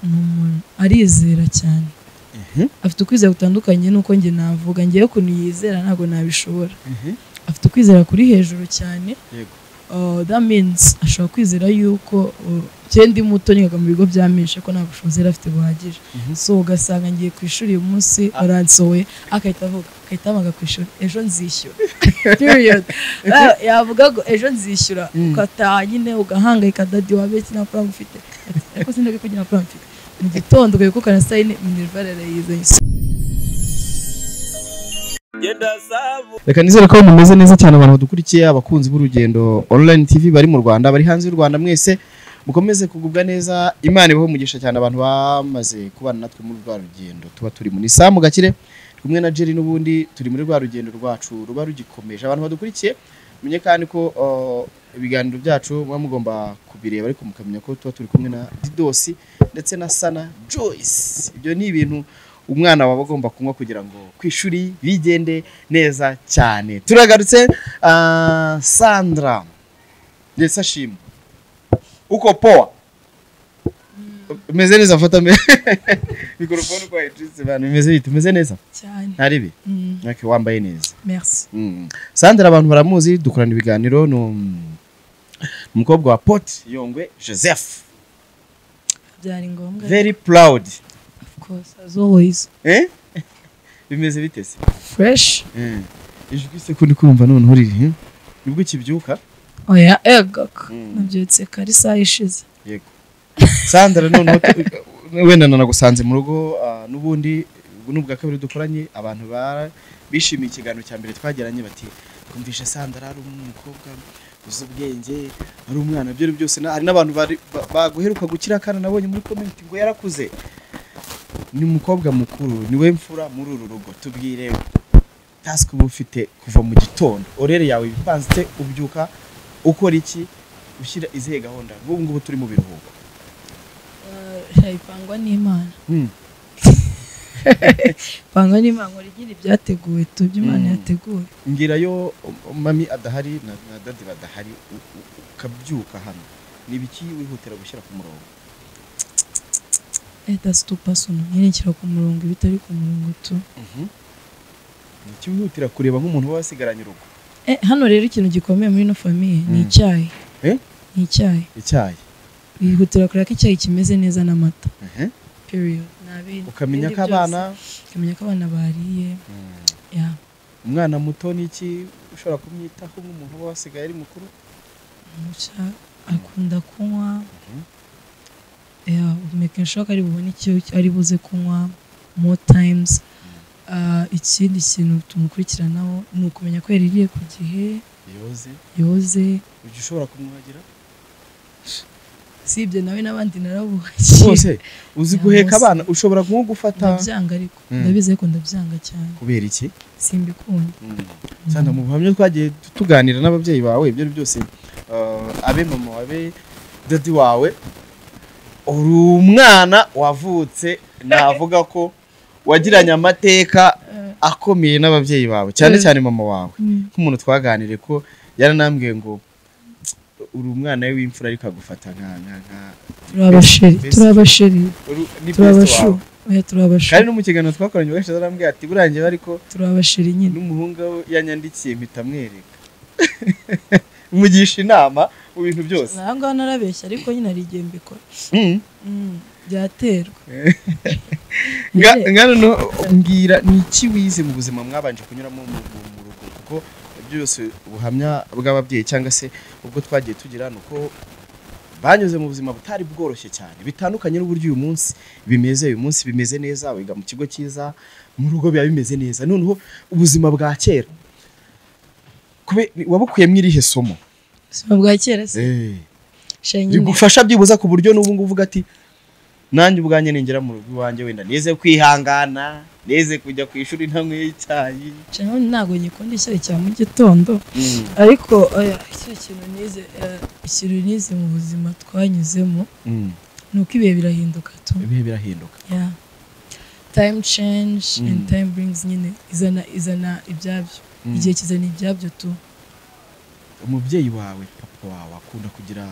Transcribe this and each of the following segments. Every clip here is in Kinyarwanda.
Ni umuntu arizera cyane, afite ukwizera gutandukanye nuko njye navuga. Ngewe ukuntu yizera ntabwo nabishobora. Afite ukwizera kuri hejuru cyane. That means ashobora kwizera yuko njye ndi muto, nigaga mu bigo bya menshi, ko nta bushobozi yari afite buhagije. So ugasanga ngiye ku ishuri uyu munsi, baransohoye, agahita avuga, agahita ahamagara ku ishuri: "Ejo nzishyura," period. Yavuga ngo "Ejo nzishyura," ugataha nyine ugahangayika: "Daddy, wabeshye, nta mafaranga ufite." Ati: "Ariko sinzi ko nta mafaranga mfite." Mu gitondo ugakuka na saa 4 minerval arayizanye. Reka nizere ko mumeze neza cyane, abantu badukurikiye, abakunzi b'Urugendo Online TV bari mu Rwanda, bari hanze y'u Rwanda, mwese mukomeze kugubwa neza. Imana ibahe umugisha cyane abantu bamaze kubana natwe muri rwa rugendo tuba turi muri Samu Gakire. Kumwe na Jerry n'ubundi turi muri rwa rugendo rwacu ruba rugikomeje. Abantu badukurikiye, menye kandi ko ibiganiro byacu muba mugomba kubireba, ariko mukamenya ko tuba turi kumwe na Didosi ndetse na Sana Joyce. Ibyo ni ibintu umwana waba agomba kunywa kugira ngo ku ishuri bigende neza cyane. Turagarutse. Sandra ndetse ashimwe, uko poa, umeze neza? Fata mikorofone uko wayicitse. Bantu, bimeze bite? Umeze neza? Cyane. Ntaribi. Okay, wambaye neza. Merci. Sandra abantu baramuzi, dukorana ibiganiro, ni umukobwa wa Pot Yongwe Joseph. Byari ngombwa. Very proud. Of course, as always. Eh, bimeze bite se? Fresh. Ijwi se ko ndi kumva noneho riri, nibwo ukibyuka? Oya, ego, nabyutse kare, isaha ishize. Yego. Sandra, noneho wenda nanagusanze mu rugo, n'ubundi ubu ni ubwa kabiri dukoranye. Abantu bishimiye ikiganiro cya mbere twagiranye, bati: "Twumvishe Sandra ari umukobwa uzi ubwenge, ari umwana ibyo byose." Hari n'abantu baguheruka gukira akana nabonye muri comment ngo yarakuze, ni umukobwa mukuru, ni we mfura muri uru rugo. Tubwire task uba ufite kuva mu gitondo, horaire yawe ipanze, ubyuka ukora iki, ushyira izihe gahunda nk'ubu ngubu turi mu biruhuko? Ipangwa n'Imana. Ipangwa n'Imana, nkora igira ibyateguwe tu, ibyo Imana yateguye. Mbwira, yo mami adahari na daddy badahari, ukabyuka hano, ni ibiki wihutira gushyira ku murongo? That's too personal. Nyine nshyira ku murongo ibitari ku murongo tu. Ni iki wihutira kureba nk'umuntu uba wasigaranye urugo? Hano rero ikintu gikomeye muri ino famille ni icyayi. Eh? Ni icyayi. Icyayi. Wihutira kureba ko icyayi kimeze neza n'amata, period. Nta bindi. Ukamenya Ibindi ko abana byose, ukamenya ko abana bariye, yeah. Umwana muto ni iki ushobora kumwitaho nk'umuntu uba wasigaye ari mukuru? Muca akunda kunywa, yeah, making sure ko ari bubone icyo ari buze kunywa more times. Ikindi kintu tumukurikiranaho ni ukumenya ko yaririye ku gihe. Yoze. Yoze. Ujya ushobora kumwuhagira? Sibye nawe, n'abandi narabuhagiye. Bose uzi Yeah, guheka bose. abana, ushobora nko gufata? Ndabyanga ariko. Ndabizi ariko ndabyanga cyane. Kubera iki? Simbikunda. Cyane mu buhamya twagiye tuganira n'ababyeyi bawe, ibyo ari byose, abe mama, abe daddy wawe, uri umwana wavutse navuga ko wagiranye amateka akomeye n'ababyeyi bawe, cyane cyane mama wawe. Nk'umuntu twaganiriye, ko yaranambwiye ngo uri umwana we w'imfura, ariko agufata nka Turi abachéri. Best. Turi abachéri. Ni Turi best abachou. wawe. Oya, turi abachou. Kandi no mu kiganiro twakoranye ubushize arambwiye ati: "Burangiye ariko Turi abachéri nyine." n'umuhungu we yanyandikiye, mpita mwereka, mugisha inama mu bintu byose. Aha ngaha narabeshya, ariko nyine hari igihe mbikora. Byaterwa. Nga noneho mbwira, ni iki wize mu buzima mwabanje kunyuramo mu rugo? Kuko byose ubuhamya bw'ababyeyi cyangwa se ubwo twagiye tugira ni uko banyuze mu buzima butari bworoshye cyane, bitandukanye n'uburyo uyu munsi bimeze. Uyu munsi bimeze neza, wiga mu kigo cyiza, mu rugo biba bimeze neza. Noneho ubuzima bwa kera wabukuyemo irihe somo? Ubuzima bwa kera se? Sha nyine. Bigufasha byibuza ku buryo n'ubu ngubu uvuga ati: "Nanjye ubwanjye ningera mu rugo iwanjye, wenda nize kwihangana, nize kujya ku ishuri ntanyweye icyayi." Sha none ntabwo ngikunda icyayi cya mu gitondo, ariko oya, icyo kintu nize, ikintu nize mu buzima twanyuzemo ni uko ibihe birahinduka tu. Ibihe birahinduka. Yeah. Time change and time brings nyine izana ibyabyo. Igihe kizana ibyabyo tu. Umubyeyi wawe, papa wawe, akunda kugira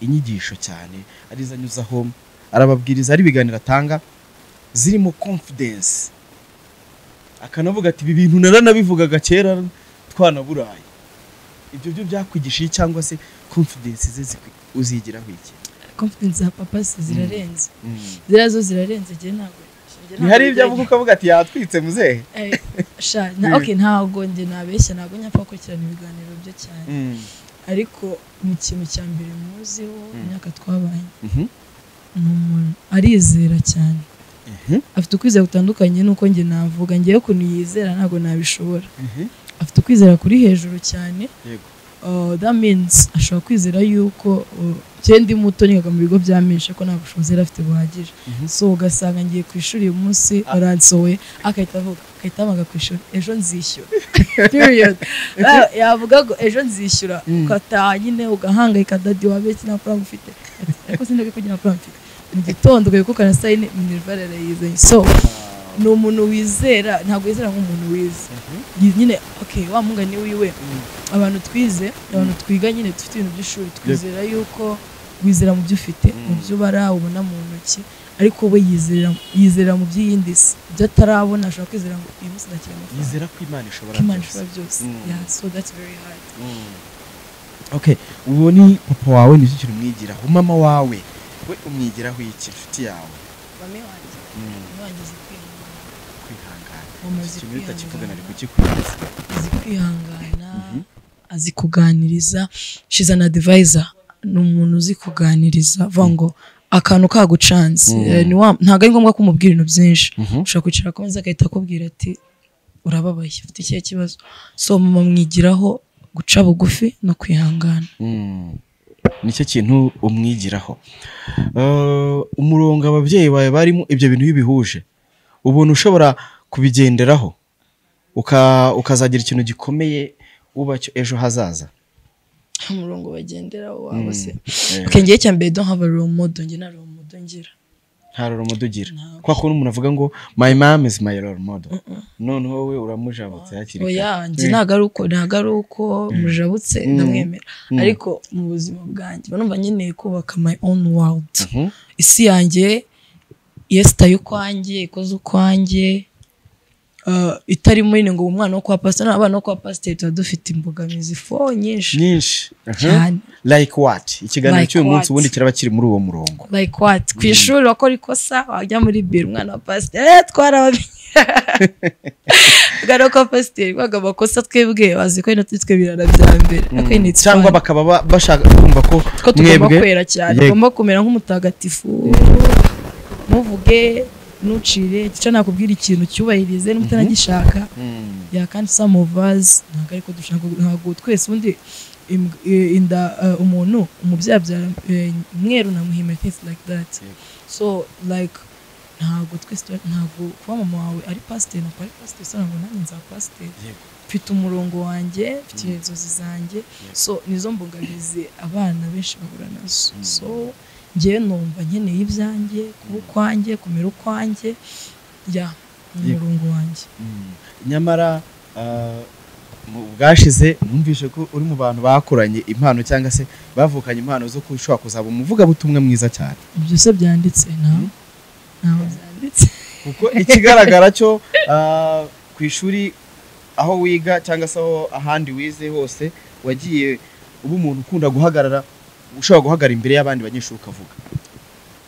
inyigisho cyane arizo anyuzaho. arababwiriza, ari ibiganiro atanga zirimo confidence, akanavuga ati ibi bintu naranabivugaga kera twanaburaye. Ibyo byo byakwigishije cyangwa se confidence ze uzigiraho iki? Confidence za papa se zirarenze, ziriya zo zirarenze. Njye ntabwo Ntihari ibyo avuga ukavuga ati yatwitse muzehe? Sha, okay, ntabwo njye nabeshya, ntabwo nyapfa gukurikirana ibiganiro bye cyane, ariko mu kintu cya mbere muziho imyaka twabanye, ni umuntu arizera cyane, afite ukwizera gutandukanye n'uko njye navuga. Ngewe ukuntu yizera ntabwo nabishobora. Afite ukwizera kuri hejuru cyane. That means ashobora kwizera yuko njye ndi muto nigaga mu bigo bya menshi, ko nta bushobozi yari afite buhagije. So ugasanga ngiye ku ishuri uyu munsi baransohoye, agahita avuga, agahita ahamagara ku ishuri, ejo nzishyura, period. Yavuga ngo ejo nzishyura, ugataha nyine ugahangayika, daddy wabetse nta mafaranga ufite, ariko sinzi ko nta mafaranga mfite. Mu gitondo ugaye na saa yine minerval arayizanye. So ni umuntu wizera, ntabwo wizera nk'umuntu wize nyine. Okay, wa mugani wiwe, abantu twize, abantu twiga nyine dufite ibintu by'ishuri, twizera yuko wizera mu byo ufite, mu byo ubara ubona mu ntoki, ariko we yizera mu by'iyindi si, ibyo atarabona. Ashobora kwizera ngo uyu munsi ndakira amafaranga. Yizera ko Imana ishobora ko Imana byose. ishobora byose. Yeah, so that's very hard. Okay, uwo ni papa wawe, nicyo kintu umwigiraho. Mama wawe we umwigiraho iki, inshuti yawe? Mami wanjye, mami wanjye azi kwihangana. Kwihangana. Mama azi Ikintu utakivuga nari kwihangana. kukikwibaza. Azi kwihangana, azi kuganiriza. She's an advisor. Ni umuntu uzi kuganiriza, avuga ngo akantu kagucanze, ntabwo ari ngombwa kumubwira ibintu byinshi. Ushobora kwicara ku meza agahita akubwira ati urababaye, ufite ikihe kibazo? So mama mwigiraho guca bugufi no kwihangana. Nicyo kintu umwigiraho. Umurongo ababyeyi bawe barimo, ibyo bintu iyo ubihuje ubona ushobora kubigenderaho ukazagira ikintu gikomeye wuba cyo ejo hazaza. Umurongo bagenderaho waba se? Okay, ngiye cya mbere, don't have a role model. Njye nta role model ngira. Nta role model ugira? Ntawe. Kwa kuntu umuntu avuga ngo my mom is my role model, noneho wowe uramujabutse hakiri kare. Oya, njye ntabwo ari uko mujabutse, ndamwemera, ariko mu buzima bwanjye mba numva nkeneye kubaka my own world, isi yanjye yesitaye ukwanjye, ikoze ukwanjye, itari muri ngo umwana wo kwa pasiteri. Abana bo kwa pasiteri tuba dufite imbogamizi fo nyinshi. Nyinshi. Cyane. Like what? Ikiganiro Like cy'uyu munsi what? ubundi kiraba kiri muri uwo murongo. Like what? Ku ishuri wakora ikosa, wajya muri biro, umwana wa pasiteri, twarabamenye. Umwana wo kwa pasiteri baga amakosa, twebwe bazi ko ari twe birara bya mbere. Ariko nyine it's Cyangwa fun. bakaba bashaka kumva ko Ko tugomba mwebwe kwera cyane, tugomba kumera nk'umutagatifu, ntuvuge, ntucire icyo nakubwira, ikintu cyubahirize n'utanagishaka. Yeah, kandi some of us ntabwo ariko dushaka, ntabwo twese. Ubundi inda, umuntu umubyeyi abyara mweru na muhima, things like that. So like ntabwo twese ntabwo kuba mama wawe ari pasiteri ntabwo ari pasiteri, so ntabwo nanjye nzaba pasiteri. Mfite umurongo wanjye, mfite inzozi zanjye. So nizo mbogamizi abana benshi bahura nazo. So njyewe numva nkeneye ibyanjye, kuba ukwanjye, kumera ukwanjye, ya ni umurongo wanjye. Nyamara mu bwashize numvise ko uri mu bantu bakoranye impano cyangwa se bavukanye impano zo kushobora kuzaba umuvugabutumwa mwiza cyane. Ibyo se byanditse? Ntaho byanditse. Kuko ikigaragara cyo ku ishuri aho wiga cyangwa se aho ahandi wize hose, wagiye uba umuntu ukunda guhagarara, ushobora guhagarara imbere y'abandi banyeshuri ukavuga.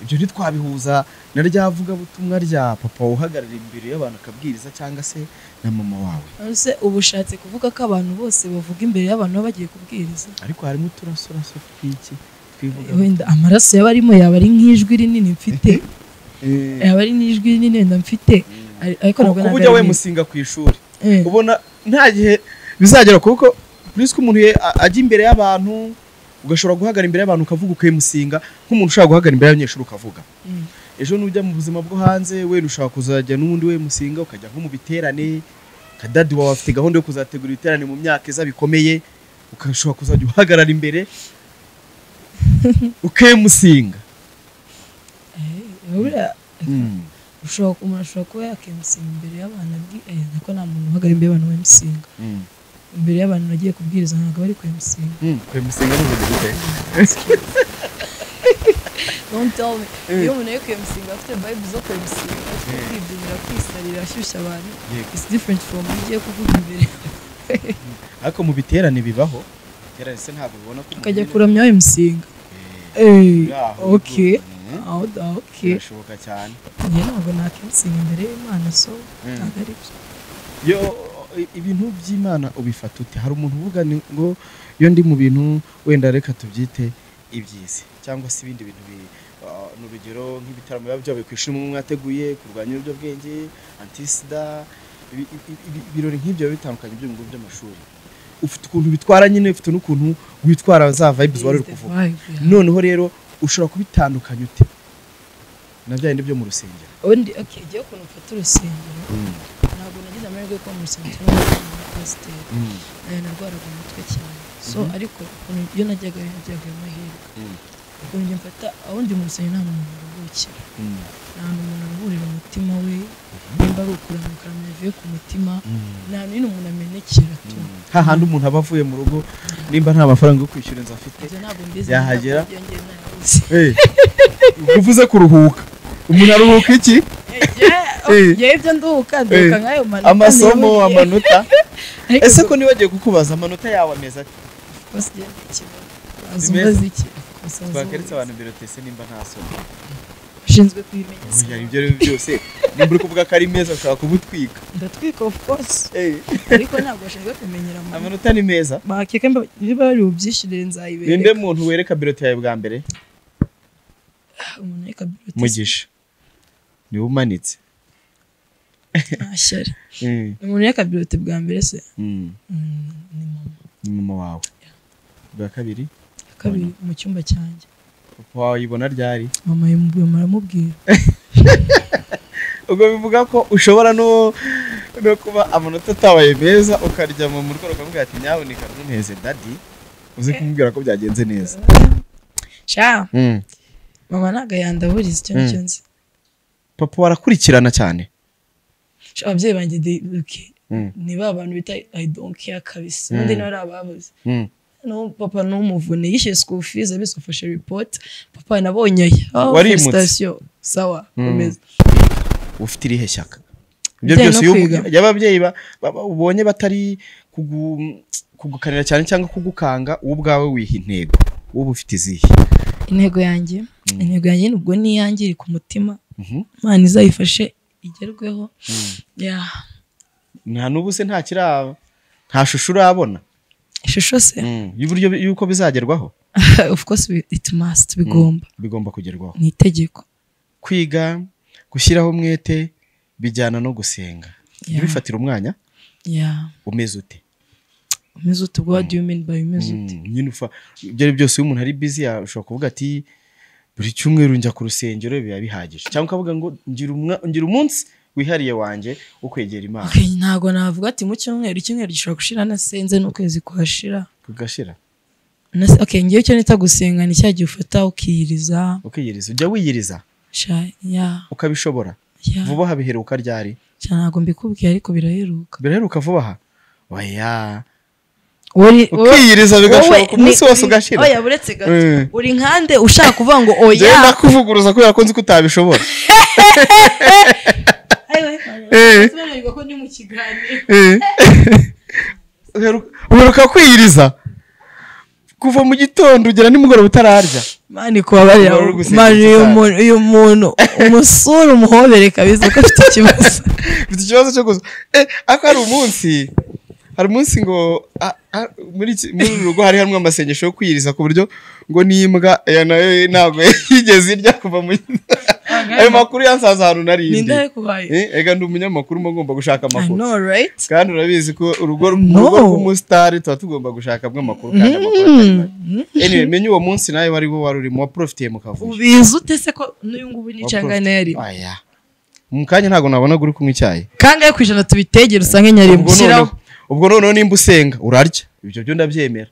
Ibyo ntitwabihuza na rya vugabutumwa rya papa uhagarara imbere y'abantu akabwiriza, cyangwa se na mama wawe? Ese uba ushatse kuvuga ko abantu bose bavuga imbere y'abantu baba bagiye kubwiriza? Ariko harimo uturasoraso tw'iki twivuga. Wenda amaraso yaba arimo, yaba ari nk'ijwi rinini mfite, yaba ari n'ijwi rinini wenda mfite, ariko ntabwo Kuba ntabwo ujya ari wemusinga ku ishuri, ubona nta gihe bizagera, kuko kuri umuntu ajya imbere y'abantu, ugashobora guhagarara imbere y'abantu ukavuga, ukemusinga nk'umuntu ushobora guhagarara imbere y'abanyeshuri ukavuga. Ejo nujya mu buzima bwo hanze, wenda ushobora kuzajya n'ubundi wemusinga, ukajya nko mu biterane, nka daddy wawe afite gahunda yo kuzategura ibiterane mu myaka iza bikomeye, ukashobora kuzajya uhagarara imbere ukemusinga. Buriya umuntu ashobora kuba yakemusinga imbere y'abantu, nako nta muntu uhagarara imbere y'abantu wemusinga. Imbere y'abantu nagiye kubwiriza ntabwo bari kwemusinga. Kwemusinga ni ubundi gute? Don't tell me. Iyo umuntu ari kwemusinga afite vibe zo kwemusinga, afite kwibyinira, kwisarira, ashyushya abantu. It's different from iyo ugiye kuvuga imbere. Ariko mu biterane bibaho. Biterane se ntabwo ubona ko ukajya kuramya wemusinga. Okay. Okay. Birashoboka cyane. Njye ntabwo nakemusinga imbere y'Imana, so ntabwo ari byo. Yo, ibintu by'Imana ubifata ute? Hari umuntu uvuga ngo iyo ndi mu bintu wenda reka tubyite iby'isi cyangwa se ibindi bintu ni urugero nk'ibitaramo biba byabaye ku ishuri mwateguye kurwanya ibiyobyabwenge, antisida, ibirori nk'ibyo biba bitandukanye byo mu bigo by'amashuri. Ufite ukuntu bitwara nyine, ufite n'ukuntu witwara za vibes wari uri kuvuga. Noneho rero ushobora kubitandukanya ute na bya bindi byo mu rusengero? Ubundi okay, igihe ukuntu ufata urusengero, ntabwo nagize amahirwe yo kuba mu rusengero cyangwa pasiteri. Narwaraga umutwe cyane. So ariko ukuntu iyo najyaga amahirwe. Ukuntu njye mfata aho ndi mu rusengero nta muntu aruhukira. Nta muntu aruhurira umutima we, nimba ari ukuramya ukaramya avuye ku mutima, nta n'ino umuntu amenekera tu. Hahandi umuntu aba avuye mu rugo nimba nta mafaranga yo kwishyura inzu afite, yahagera. Uvuze kuruhuka, umuntu aruhuka iki? Yewe ibyo nduhuka nduhuka nk'ayo manota, amasomo, amanota. Ese ko nibagiye kukubaza amanota yawe ameze ate? Twakeretse abantu mbere tese nimba nta somo ushinzwe kubimenya. Ibyo ari byose nimba uri kuvuga ko ari meza ushobora kubutwika. Ndatwika of course. Ariko ntabwo ashinzwe kumenyera amanota ni meza. Bakeka niba bari bubyishyurire nzayibereka. Ninde muntu wereka birote yawe bwa mbere? Umuntu wereka birote Mugisha niwe umanitse. Ashyari. Umuntu wereka birote bwa mbere se? Ni mama. Ni mama wawe. Bwa kabiri? Kabiri mu cyumba cyanjye. Papa wawe yibona ryari? Mama yimubwiye maramubwira. Ubwo bivuga ko ushobora no kuba amanota atabaye meza ukarya mu murwaro ukamubwira ati nyaboneka ntunteze daddy, uzi kumubwira ko byagenze neza. Sha. Mama naga yandaburiza icyo nicyo nzi. Papa warakurikirana cyane. Sha ababyeyi banjye ni ba bantu bita I don't care kabisa. Undi nawe ababuze. No papa n'umuvune yishe school fees abisofashe report papa nabonye warimutse sawa komeza. Ufite irihe shyaka? Ibyo byose y'ababyeyi ubonye batari kugukanira cyane cyangwa kugukanga, wowe ubwawe wiha intego, wowe ufite izihe? Intego yanjye, intego yanjye nubwo ni iyanjye iri ku mutima, Imana izayifashe igerweho. Nta n'ubu se nta kiraba, nta shusho urabona? Ishusho se y'uburyo yuko bizagerwaho? Of course it must, bigomba. Bigomba kugerwaho. Ni itegeko. Kwiga, gushyiraho umwete bijyana no gusenga. Bifatira umwanya? Umeze ute? Umeze ute? What do you mean by umeze ute? Nyine ufa ibyo ari byose iyo umuntu ari busy ashobora kuvuga ati buri cyumweru njya ku rusengero biba bihagije, cyangwa ukavuga ngo ngira umunsi wihariye wanjye wo kwegera Imana. Okay, ntago navuga ati mu cyumweru, icyumweru gishobora gushira nasenze n'ukwezi kwashira. Kugashira. Okay, ngiye cyo nita gusenga ni cyagiye ufata ukiyiriza. Ukiyiriza, ujya wiyiriza? Sha, ya. Ukabishobora? Vuba aha biheruka ryari? Sha ntago mbikubwiye ariko biraheruka. Biraheruka vuba aha? Oya. Ukiyiriza bigashoboka umunsi wose ugashira. Oya buretse gato. Uri nkande ushaka kuvuga ngo oya. Njye ndakuvuguruza kubera ko nzi ko utabishobora. Uheruka kwiyiriza kuva mu gitondo ugera nimugoroba utararya. Mani kubabarira mani uyu muntu umusura umuhobere kabisa ko afite ikibazo. Afite ikibazo cyo gusa. Ariko hari umunsi ngo muri uru rugo hari hamwe amasengesho yo kwiyiriza ku buryo ngo n'imbwa nayo ntabwo yigeze irya kuva mu ayo makuru yansaza ahantu narindi. Ega ndi umunyamakuru mba ngomba gushaka amakuru. Kandi urabizi ko urugo rw'umusitari tuba tugomba gushaka amakuru kandi amakuru atari mabi. Anyway, menye uwo munsi nawe wari wo wari urimo waprofitiye mu kavuyo. Ubizi ute se ko n'uyu ngubu nicangana yari? Oya. Mu kanya ntabwo nabona uri kunywa icyayi. Kangahe ku ijana tubitegera usange nyarimo. Shyiraho. Ubwo noneho nimba usenga urarya, ibyo byo ndabyemera.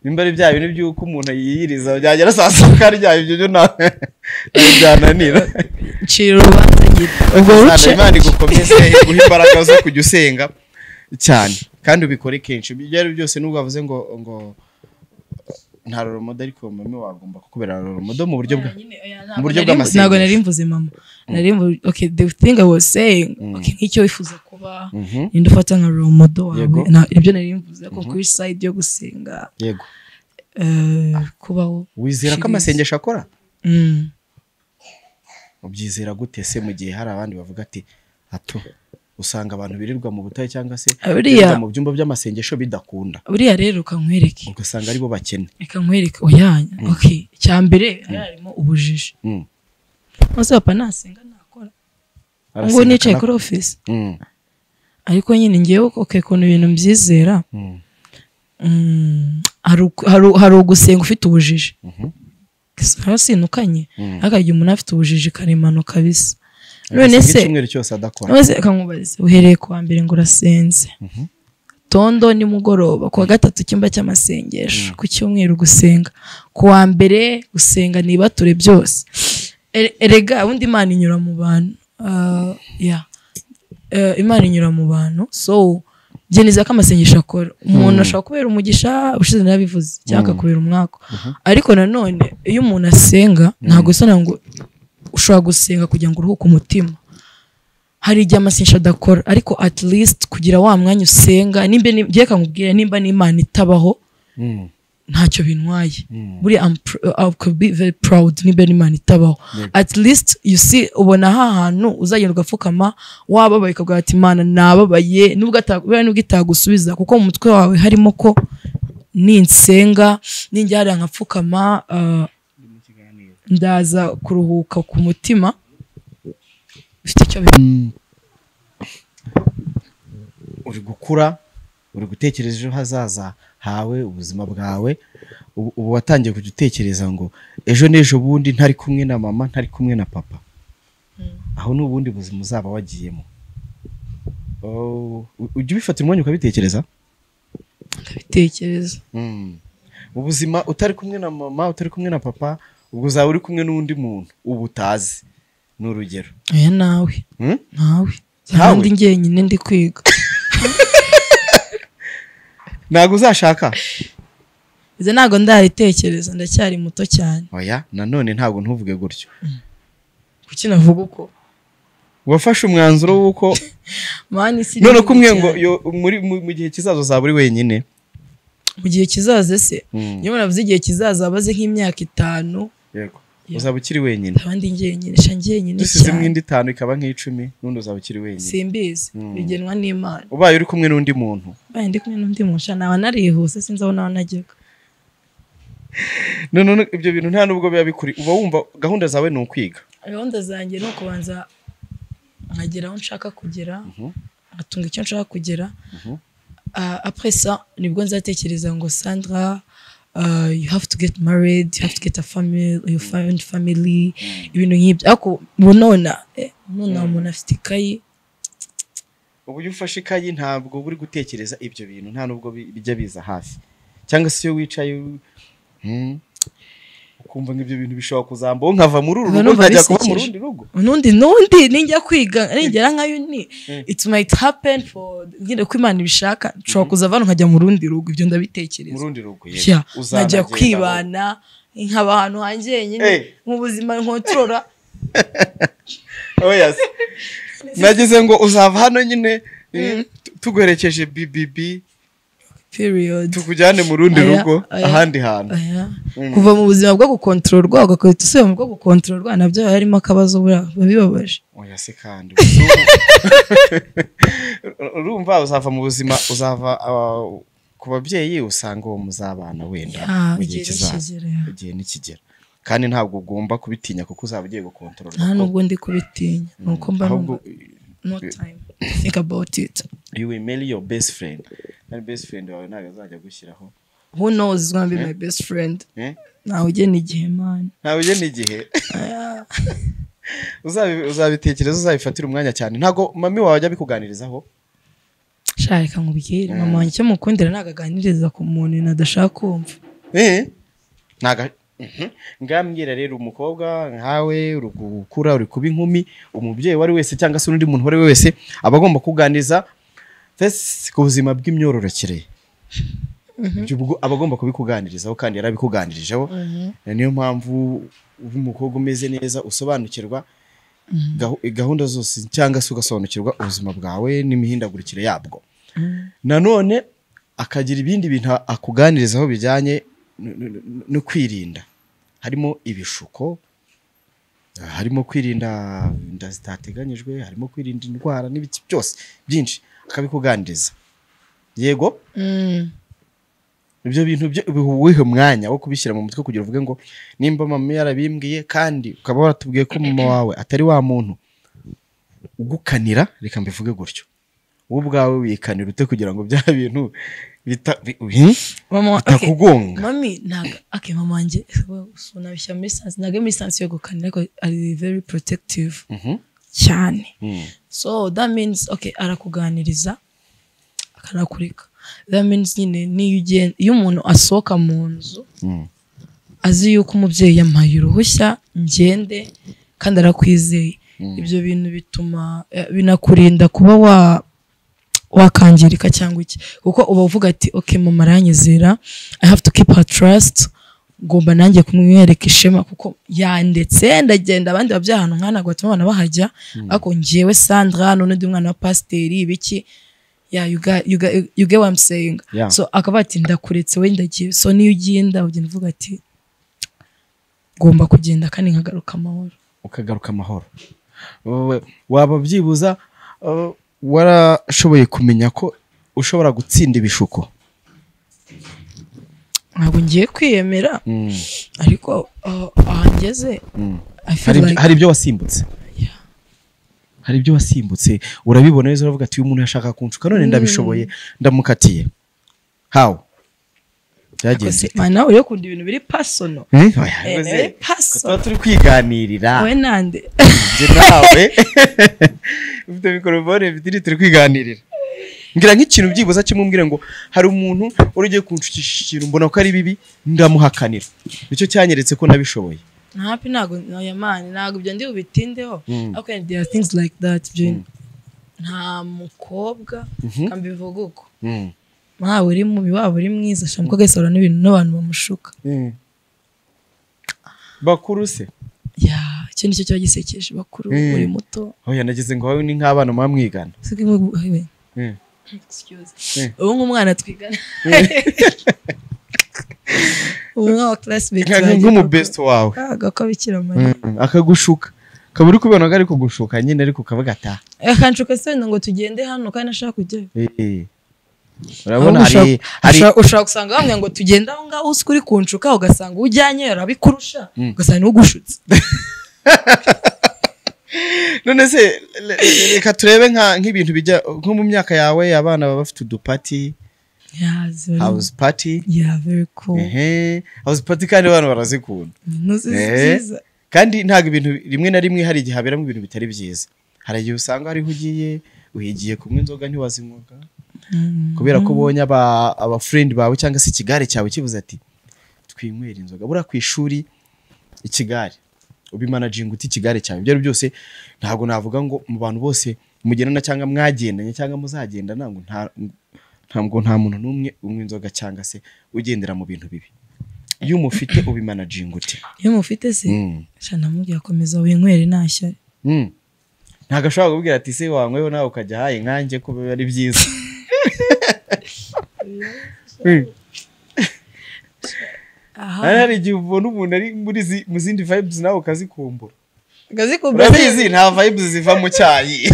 Nimba ari bya bintu by'uko umuntu yiyiriza byagera saa sita ukarya, ibyo byo byananira. Ncira urubanza nyine. Ubwo ruce Imana igukomeze iguhe imbaraga zo kujya usenga cyane kandi ubikore kenshi. Ibyo ari byose nubwo bavuze ngo Nta role model, ariko mami wagomba kukubera role model mu buryo bwa mu buryo bw'amasengesho. Ntabwo nari mvuze mama, nari mvuze, okay, the thing I was saying, okay, nk'icyo wifuza kuba, ninde ufata nka role model wawe? Ibyo nari mvuze ko kuri side yo gusenga. Yego. Kubaho. Wizera ko amasengesho akora? Ubyizera gute se mu gihe hari abandi bavuga ati ato usanga abantu birirwa mu butayu cyangwa se birirwa mu byumba by'amasengesho bidakunda? Buriya rero kankwereke, ugasanga aribo bakene. Reka nkwereke, oya, okay, cyambere harimo ubujiji. Mose papa nasenga nakora, ngo nicaye kuri office. Ariko nyine ngewe okay kuntu ibintu mbyizera, hari ugusenga ufite ubujiji. Sinukanye akajya umuntu afite ubujiji karemano kabisa. None se icyumweru cyose adakora. None se kankubaze, uhereye kuwa mbere ngo urasenze, tondo ni mugoroba, kuwa gatatu cyumba cy'amasengesho, ku cyumweru gusenga, kuwa mbere gusenga nibature byose. Erega undi Imana inyura mu bantu. Imana inyura mu bantu. So geneza ko amasengesho akora. Umuntu ashobora kubera umugisha, ubushize narabivuze, cyangwa akakubera umwako. Ariko nanone iyo umuntu asenga ntabwo isona ngo ushobora gusenga kugira ngo uruhuke umutima. Hari igihe amasengesho adakora, ariko at least kugira wa mwanya usenga, nimba ngiye kankubwira nimba n'Imana itabaho ntacyo bintwaye. Buri I could be very proud nimba n'Imana itabaho. At least you see, ubona ha hantu uzagenda ugapfukama wababaye ukavuga ati Imana nababaye, nubwo nubwo itagusubiza, kuko mu mutwe wawe harimo ko ninsenga ninjya hariya nkapfukama ndaza kuruhuka ku mutima. Bifite icyo uri gukura, uri gutekereza ejo hazaza hawe, ubuzima bwawe. Ubu watangiye kujya utekereza ngo ejo n'ejo bundi ntari kumwe na mama, ntari kumwe na papa, aho n'ubundi buzima uzaba wagiyemo. Ujya ubifatira umwanya ukabitekereza? Ndabitekereza. Ubuzima utari kumwe na mama, utari kumwe na papa, ubwo uzaba uri kumwe n'undi muntu ubu utazi, ni urugero. Oya nawe. Nawe. Ndi njyenyine ndi kwiga. Ntabwo uzashaka? Izo ntabwo ndabitekereza, ndacyari muto cyane. Oya, nanone ntabwo ntuvuge gutyo. Kuki navuga uko? Wafashe umwanzuro w'uko none kumwe ngo muri mu gihe kizaza uzaba uri wenyine. Mu gihe kizaza se? Niyo navuze igihe kizaza abaze nk'imyaka 5. Yego. Uzaba ukiri wenyine. Abandi njyenyine, sha njyenyine cyane. Dusize indi 5 ikaba nk'icumi, nundi uzaba ukiri wenyine. Simbizi, bigenwa n'Imana. Ubaye uri kumwe n'undi muntu. Baye ndi kumwe n'undi muntu, sha naba narihuse sinzi aho naba najyaga. None ibyo bintu nta nubwo biba bikuri, uba wumva gahunda zawe ni ukwiga. Gahunda zanjye ni ukubanza nkagera aho nshaka kugera, ngatunga icyo nshaka kugera. Après ça nibwo nzatekereza ngo Sandra, you have to get married, you have to get a family, you find family, ibintu nk'ibyo. Ariko nona umuntu afite ikayi. Ubu iyo ufashe ikayi ntabwo uri gutekereza ibyo bintu, nta nubwo bijya biza hafi. Cyangwa se iyo wicaye ukumva ngo ibyo bintu bishobora kuzambaho nkava muri uru rugo nkajya kuba mu rundi rugo. Nundi ninjya kwiga ningera nka uni, it might happen for nyine ko Imana ibishaka, nshobora kuzava nkajya mu rundi rugo, ibyo ndabitekereza. Mu rundi rugo, yego. Nkajya kwibana nkaba ahantu hanjye nyine mu buzima nkontorora. Oya, nagize ngo uzava hano nyine tuguherekeje BBB period, tukujyane mu rundi rugo ahandi hantu. Kuva mu buzima bwo gukontororwa ugakubita usubira mu bwo gukontororwa, nabyo harimo akabazo babibabaje. Oya se kandi urumva uzava mu buzima, uzava ku babyeyi usanga uwo muzabana wenda mu gihe kizaza, igihe nikigera. Kandi ntabwo ugomba kubitinya kuko uzaba ugiye gukontororwa. Nta nubwo ndi kubitinya, nuko mba no time to think about it. You will marry your best friend. And best friend wawe ntabwo azajya gushyiraho. Who knows is gonna be my best friend. Ntawe ugena igihe man. Ntawe ugena igihe. Uzabitekereza, uzabifatira umwanya cyane. Ntago mami wawe ajya abikuganirizaho? Sha reka nkubwire, mama wanjye icyo mukundira ntago aganiriza ku muntu nadashaka kumva. Ntago ngambwira rero umukobwa nkawe uri gukura, uri kuba inkumi, umubyeyi wari wese cyangwa se undi muntu wari wese aba agomba kuganiriza ku buzima bw'imyororokere. Ibyo ubwo aba agomba kubikuganirizaho kandi yarabikuganirijeho. Niyo mpamvu uba umukobwa umeze neza, usobanukirwa gahunda zose, cyangwa se ugasobanukirwa ubuzima bwawe n'imihindagurikire yabwo. Nanone akagira ibindi bintu akuganirizaho bijyanye no kwirinda, harimo ibishuko, harimo kwirinda inda zitateganyijwe, harimo kwirinda indwara n'ibiki byose byinshi, akabikuganiriza. Yego. Ibyo bintu byo ubiha umwanya wo kubishyira mu mutwe kugira uvuge ngo nimba mama yarabimbwiye, kandi ukaba waratubwiye ko mama wawe atari wa muntu ugukanira, reka mbivuge gutyo, wowe ubwawe wikanira ute kugira ngo bya bintu Mama, okay. bitakugonga? Mami ntabwo, okay, mama wanjye unabishyira muri sense, ntabwo ari muri sense yo gukanira, ariko ari very protective cyane. So that means, okay, arakuganiriza akanakureka. That means nyine niyo ugenda, iyo umuntu asohoka mu nzu azi yuko umubyeyi yampaye uruhushya ngende kandi arakwizeye, ibyo bintu bituma binakurinda kuba wakangirika cyangwa iki, kuko uba uvuga ati: "Okay, mama aranyizera, I have to keep her trust, ngomba nanjye kumwereka ishema kuko yandetse ndagenda." Abandi babyeyi ahantu nk'aha ntabwo batuma abana bahajya, ariko njyewe Sandra none undi mwana wa pasiteri ibiki, yeah, you get what I'm saying? Yeah. So akaba ati: "Ndakuretse we, ndagiye." So niyo ugenda, ugenda uvuga ati: "Ngomba kugenda kandi nkagaruka amahoro." Ukagaruka amahoro. Wowe waba byibuza warashoboye kumenya ko ushobora gutsinda ibishuko? Ntabwo ngiye kwiyemera, ariko aha ngeze, I feel like Hari ibyo wasimbutse? Yeah. Hari ibyo wasimbutse, urabibona neza, uravuga ati: "Uyu muntu yashaka kunshuka, none ndabishoboye, ndamukatiye." How byagenze? Man, nawe uri kunda ibintu biri personal. Eh? Oya, Eh, rwose, personal. tuba turi kwiganirira. Wowe nande? Njye nawe ufite mikorofone ebyiri, turi kwiganirira. Ngira nk'ikintu byibuza kimwe umbwire ngo hari umuntu wari ugiye kunshukisha ikintu, mbona ko ari bibi, ndamuhakanira, nicyo cyanyeretse ko nabishoboye. Happy, ntabwo, oya man, ntabwo ibyo ndi bubitindeho. Ariko there are things like that. Ibyo nta mukobwa kambivuga uko, waba uri mubi, waba uri mwiza, shaka umukobwa wese ahura n'ibintu n'abantu bamushuka. Bakuru se? Yeah, icyo nicyo kiba gisekeje, bakuru, uri muto. Oya, nagize ngo wowe ni nk'abana muba mwigana. Siko excuse. Ubu nk'umwana twigana, ubu nk'aba classmates banjye, Nk'umu best wawe. Agako Bikira Mariya. Akagushuka, ukaba uri kubibona ko ari kugushuka nyine, ariko ukavuga ata Akanshuka se wenda ngo tugende hano kandi ashaka kujyayo? Urabona Ahubwo hari ushobora gusanga bamwe ngo tugende aho ngaho, uzi ko uri kunshuka, ugasanga ujyanye arabikurusha, ugasanga niwe ugushutse. None se reka turebe nk'ibintu bijya nko mu myaka yawe, abana baba bafite uduparty, Yeah, house party. Yeah, very cool. Ehe, house party, kandi abana barazikunda. Ntuzi byiza. Kandi ntabwo ibintu rimwe na rimwe, hari igihe haberamo ibintu bitari byiza. Hari igihe usanga hariho ugiye uhigiye kunywa inzoga, ntiwazinywaga kubera ko ubonye aba friend bawe cyangwa se ikigare cyawe kivuze ati: "Twinywera inzoga." Buriya ku ishuri ikigare ubimanaginga ute? Ikigare cyawe, ibyo ari byo byose, ntabwo navuga ngo mu bantu bose mugendana cyangwa mwagendanye cyangwa muzagendana, ngo ntabwo nta muntu n'umwe unywa inzoga cyangwa se ugendera mu bintu bibi. Iyo umufite ubimanaginga ute? Iyo mufite se, sha, ndamubwira: "Komeza winywere, nta shyari." Ntabwo ashobora kukubwira ati: "Se wanyweho nawe ukajya ahaye nkanjye, ko biba ari byiza?" Aha. Hari igihe ubona umuntu ari muri mu zindi vibes, nawe ukazikumbura. Ngazikumbura. Urabizi, nta vibes ziva mu cyayi.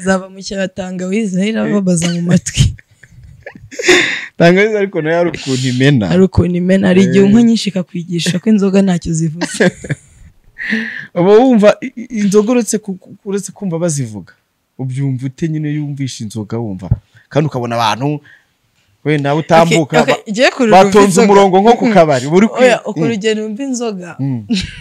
Zava mu cyayi, tangawizi nayo irababaza mu matwi. Tangawizi ariko nayo hari ukuntu imena. Hari ukuntu imena, hari igihe unywa nyinshi ikakwigisha ko inzoga ntacyo zivuze. Uba wumva inzoga, uretse kumva bazivuga, ubyumva ute nyine? Yumvisha inzoga wumva, kandi ukabona abantu wenda utambuka Okay, ngiye kurura batonze inzoga. umurongo nko ku kabari, uba uri Oya, uko urugendo wumva inzoga,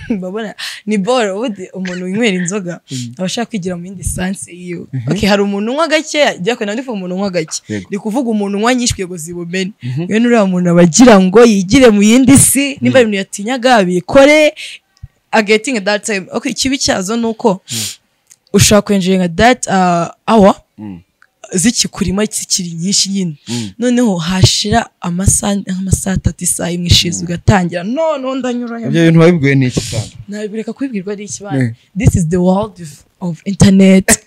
mbabona ni boro. Ubundi umuntu winywera inzoga aba ashaka kwigira mu yindi sense yiwe. Okay, hari umuntu unywa gakeya, jya kure, ndivuga umuntu unywa gake. Ndi kuvuga umuntu unywa nyinshi kugira ngo zibumene. Bene uriya muntu aba agira ngo yigire mu yindi si, nimba ibintu yatinyaga abikore, ageting that time. Okay, ikibi cyazo ni uko ushobora kwenjoyinga that hour. Zikikurima zikiri nyinshi nyine. Noneho hashira amasaha nk'amasaha 3, isaha imwe ishize, ugatangira noneho ndanyura. Ibyo bintu wabibwiwe n'iki kandi? Nabireka kubibwirwa ari ikibana. This is the world of internet,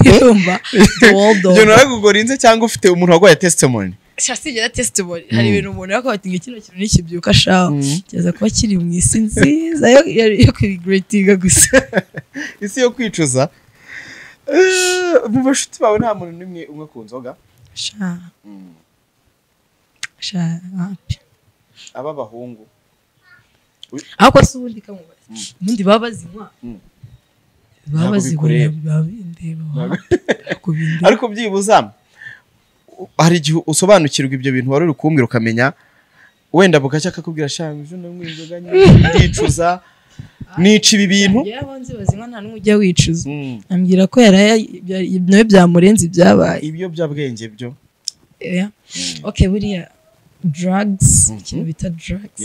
urumva, the world of Ibyo naragugorinze cyangwa ufite umuntu waguhaye testimony? Sigera testimony. Hari ibintu umuntu yakora ati ngo kino kintu nikibyuka shaho kiza kuba kiri mu isi nziza yo kuregretinga gusa. Isi yo kwicuza. Mu bashuti bawe nta muntu n'umwe umwe ku nzoga? Sha, sha, wapi. Aba bahungu? Ariko se ubundi kamubaza, ubundi baba bazinywa? Baba Ntabwo bazinywa. bikureba. Baba bindeba, wapi. Ntabwo bindeba. Ariko byibuza hari igihe usobanukirwa ibyo bintu wari uri kumbwira, ukamenya wenda bugacya akakubwira: "Sha, ejo nanywa inzoga nyinshi ndicuza, nica ibi bintu." Njyewe abo nzi bazinywa nta n'umwe ujya wicuza. Ambwira ko yaraye nawe byamurenze ibyabaye. Ibiyobyabwenge byo? Yeah. Okay, buriya drugs, ikintu bita drugs.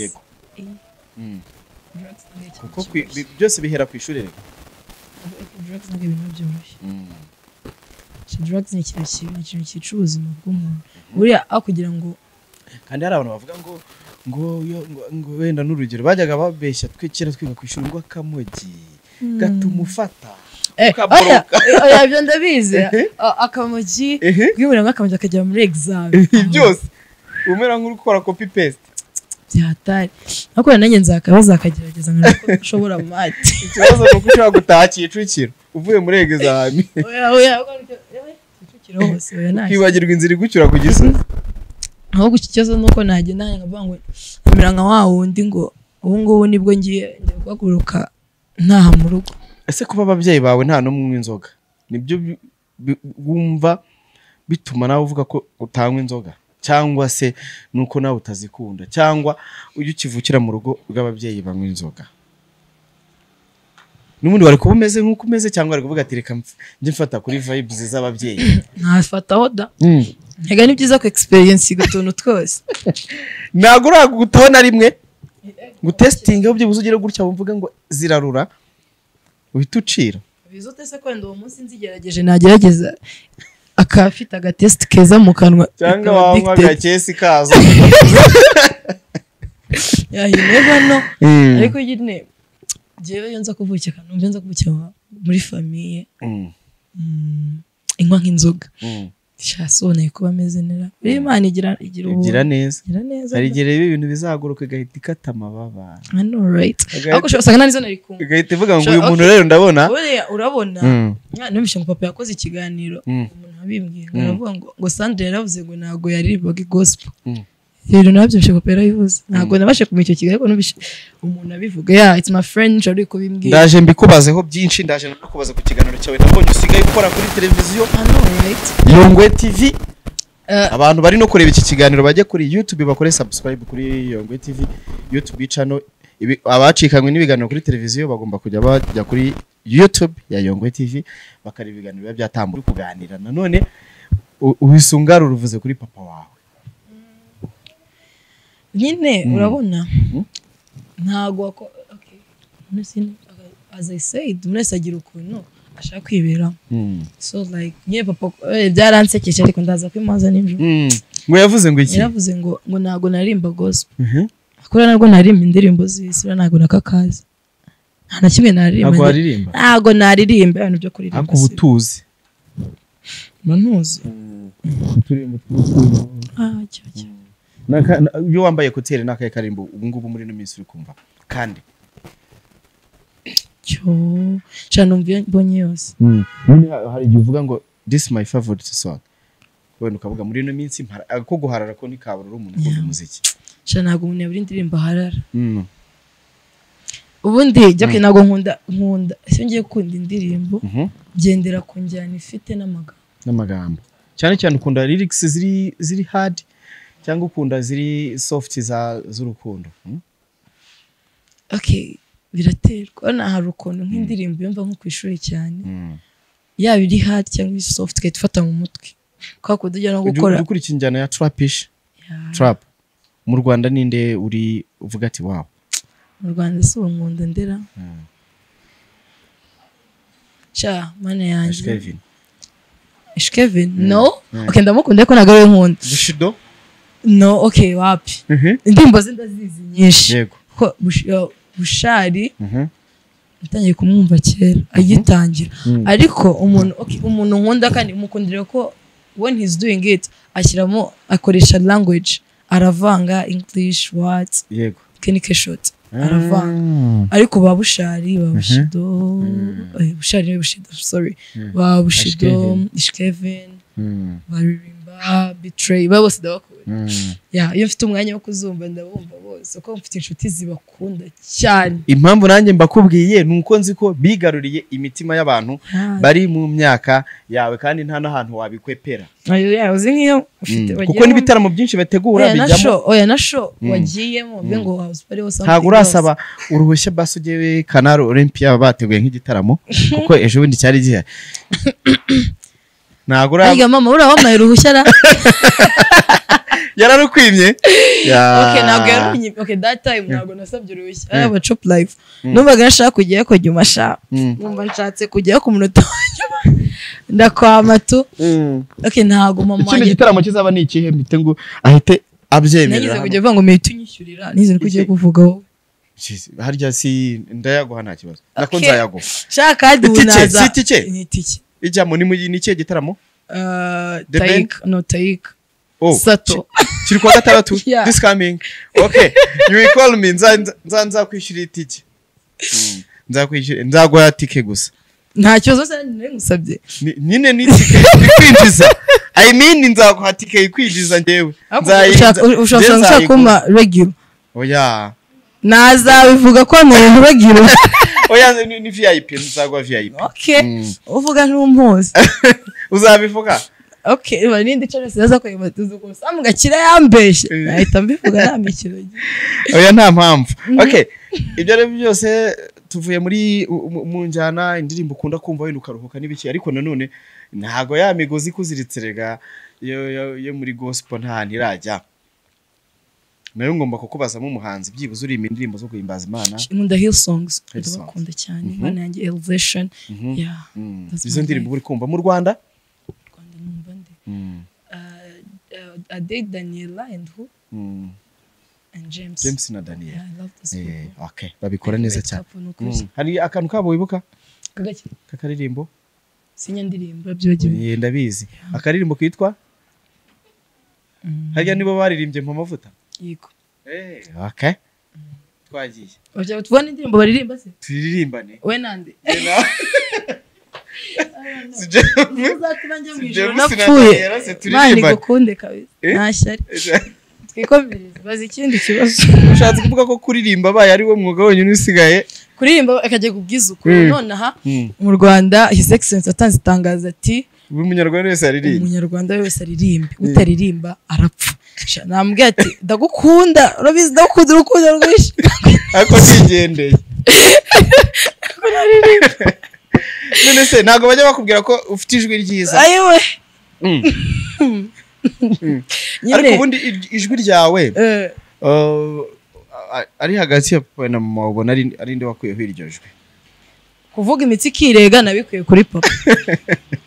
Drugs ni ikintu Kuko kibi. Byose bihera ku ishuri reka. Drugs ntabwo ibintu byoroshye. So, drugs ni ikintu kibi, ni ikintu cyica ubuzima bw'umuntu. Buriya aho kugira ngo Kandi hari abantu bavuga ngo wenda n'urugero bajyaga babeshya twe kera twiga ku ishuri ngo akamogi gatuma ufata ukaboroka. Oya, oya, ibyo ndabizi. Akamogi kwibura nk'akamogi akajya muri exam. Byose umera nk'uri gukora copy paste. Byatari, ariko nanjye nzakaba zakagerageza nkareba ko nshobora math. Ikibazo ni uko ushobora gutaha Kicukiro uvuye muri exam, Oya, oya, oya, Kicukiro hose oya, nta ukibagirwa inzira igucyura ku Gisozi. Ahubwo iki kibazo ni uko nagenda nkavuga ngo nkamera nka wa wundi ngo ubu ngubu nibwo ngiye guhaguruka ntaha mu rugo. Ese kuba ababyeyi bawe nta n'umwe unywa inzoga nibyo wumva bituma nawe uvuga ko utanywa inzoga, cyangwa se nuko nawe utazikunda, cyangwa ujya ukivukira mu rugo rw'ababyeyi banywa inzoga n'ubundi wari kuba umeze nk'uko umeze, cyangwa wari kuvuga ati: "Reka njye mfata kuri vibes z'ababyeyi"? Ntafataho da. Ntega ni byiza ku experience utuntu twose. Ntabwo uragutaho na rimwe ngo utesitinge, byibuze ugere gutya wumvuge ngo zirarura, uhita ucira? Biza ute se ko wenda uwo munsi nzigerageje, nagerageza akaba afite agatesiti keza mu kanwa, cyangwa ikaba wanywa addicted. Agakesi kazo. Yeah, you never know. Ariko nyine njyewe iyo nza kuvukira, numva nza kuvukira muri famille inywa nk'inzoga, sha, kuba ameze neza. Buriya Imana igira ubuntu. Igira neza. Igira neza. Hari igihe rero ibintu bizaguruka igahita ikata amababa. I know, right? Ariko ushobora usanga nta nizo nari kunywa. Igahita ivuga ngo Ushobora- uyu muntu okay. rero ndabona. Buriya urabona, numvise ngo papa yakoze ikiganiro, umuntu wabimbwiye ngo aravuga ngo Sandra yaravuze ngo ntabwo yaririmbaga gospel. Rero nabyo papa yarabivuze, ntabwo nabashe kumenya icyo kiganiro, ariko numvise umuntu abivuga. Yeah, it's my friend ari kubimbwira. Ndaje mbikubazeho byinshi, ndaje nakubaza ku kiganiro cyawe nabonye usigaye ukora kuri televiziyo. I know, right? Yongwe TV. Abantu bari no kureba iki kiganiro bajye kuri YouTube bakore subscribe kuri Yongwe TV YouTube channel. Abacikanywe n'ibiganiro kuri televiziyo bagomba kujya bajya kuri YouTube ya Yongwe TV bakareba ibiganiro biba byatambutse. Uri kuganira nanone uhisungara uruvuze kuri papa wawe. Nyine urabona ntabwo okay. As I said, umuntu wese agira ukuntu ashaka kwiberamo. So like nyine papa, byaransekeje, ariko ndaza kwimaza nijoro. Ngo yavuze ngo iki? Yaravuze ngo ntabwo naririmba gospel. Kuri ntabwo naririmba indirimbo z'isi, uriya ntabwo nakakazi, nta na kimwe naririmba. Ntabwo waririmba? Ntabwo naririmba ibintu byo kuririmba. Ariko ubu tuzi. Mba ntuzi. Uturirimbo tw'urukundo. Ah, cyo cyo. Iyo wambaye écouteurs ni akahe karimbo ubu ngubu muri ino minsi uri kumva kandi? Cyo sha, numva iyo mbonye yose. Nyine hari igihe uvuga ngo "This is my favorite song", wenda ukavuga muri ino minsi ko guharara ko ntikabura uri umuntu ukunda umuziki. Sha, ntabwo umuntu yabura indirimbo aharara. Ubundi jya ntabwo nkunda iyo ngiye gukunda indirimbo, gendera ku njyana ifite n'amagambo. N'amagambo cyane cyane. Ukunda lyrics ziri hard cyangwa ukunda ziri soft za z'urukundo? Okay, biraterwa. Urabona hari ukuntu nk'indirimbo yumva nko ku ishuri cyane, yaba iri hard cyangwa iri soft, igahita ifata mu mutwe kwa kundi ujya no gukora. Ujya ukurikira injyana ya trapish? Yeah. Trap mu Rwanda ninde uri uvuga ati "Wow"? Mu Rwanda si ubu nkunda ndera, sha mana yanjye. Kevin. Kevin, no. Okay, ndamukunda ariko ntabwo ariwe nkunda. Bushido? No, okay, wapi. Indirimbo ze ndazizi nyinshi. Yego. Ko Bushari natangiye kumwumva kera agitangira. Ariko umuntu, okay, umuntu nkunda kandi mukundira ko when he's doing it ashyiramo, akoresha language, aravanga English, what, Yego. Kenny K-Shot aravanga. Ariko ba Bushari, ba Bushido, Bushari ni Bushido, sorry, ba Bushido, Ishkevin, baririmba Betray, ba bose ndabakunda. Yeah, iyo mfite umwanya wo kuzumva ndabumva bose, kuko mfite inshuti zibakunda cyane. Impamvu nanjye mbakubwiye ni uko nzi ko bigaruriye imitima y'abantu bari mu myaka yawe, kandi nta n'ahantu wabikwepera. Ayo, yeah, uzi nk'iyo ufite Kuko n'ibitaramo byinshi bategura bijyamo. Oya, na show wagiyemo mbe ngo house party hose. Ntabwo urasaba uruhushya basi ugewe Canal Olympia bateguye nk'igitaramo, kuko ejo bundi cyari gihari. Ntabwo ura Ariko mama urabampaye uruhushya ra? Yararukwimye? Okay, ntabwo yarukwimye. Okay, that time ntabwo nasabye uruhushya. Ari chop life. Numvaga nashaka kujyayo ko nyuma sha. Numva nshatse kujyayo ku munota wa nyuma. Ndakwama tu. Okay, ntabwo mama Ikindi gitaramo kizaba ni ikihe mpite ngo ahite abyemerera? Nagize kujya vuga ngo mpite unyishyurira. Nize ko ugiye kuvuga wowe. Harya si ndayaguha nta kibazo. Nako nzayaguha. Shaka kandi unaza. Si itike? Ni itike. Ijyamo ni ikihe gitaramo? Taik, no Taik. Sato. Kiri kuwa gatandatu. This coming. Okay. You will call me. Nza kwishyura itike. Nzakwishyura, nzaguha tike gusa. Nta kibazo se nari ngusabye. Nyine ni tike ikwinjiza. I mean nzaguha tike ikwinjiza njyewe. Ushaka kuma regular. Oya. Nazabivuga ko mu regular. Oya, ni VIP, nzaguha VIP. Okay. Uvuga ntumpuze. Uzabivuga? Okay, iba nindi cyo naza ko yimatuza ko Sam Gakira yambeshye. Nahita mbivuga nta mikino. Oya, nta mpamvu. Okay. Ibyo rero byose tuvuye muri mu njyana, indirimbo ukunda kumva wenda ukaruhuka n'ibiki, ariko nanone ntago ya migozi ikuziritse rega yo muri gospel nta ntirajya. Nayo ngomba kukubazamo umuhanzi byibuze uri indirimbo zo guhimbaza Imana. Nkunda Hillsongs, ndabakunda cyane. Imana yanjye, Elevation. Yeah. Izo ndirimbo uri kumva mu Rwanda? Rwanda numva nde? Ade Daniela and who? And James. James na Daniel. Yeah, I love this people. Okay, babikora neza cyane. Hari akantu kabo wibuka? Kagaki. Kakaririmbo? Sinyandirimbo byibagiwe. Ndabizi. Akaririmbo kitwa? Harya nibo baririmbye mu mavuta? Yego. Okay. Twagiye. Oja tubone indirimbo baririmba se? Turirimbane. We nande? Si James. Uzatuma njya mu ijuru napfuye. Imana igukunde kabisa. Nta shyari. Twikomereze, bazi ikindi kibazo. Ushatse kuvuga ko kuririmba abaye ari wo mwuga wenyine usigaye? Kuririmba akajya kubwiza ukuri. Nonaha mu Rwanda His Excellency atanze itangazo ati buri munyarwanda wese aririmba. Umunyarwanda wese aririmbe, utaririmba arapfa. Namubwiye ati ndagukunda, urabizi ndagukunda urukundo rwinshi. Ariko ntigendeye. None se ntabwo bajya bakubwira ko ufite ijwi ryiza? Ayiwe. Ariko ubundi ijwi ryawe ari hagati ya papa na mama, ubona ari nde wakuyeho iryo jwi? Kuvuga imitsi ikirega nabikuye kuri papa.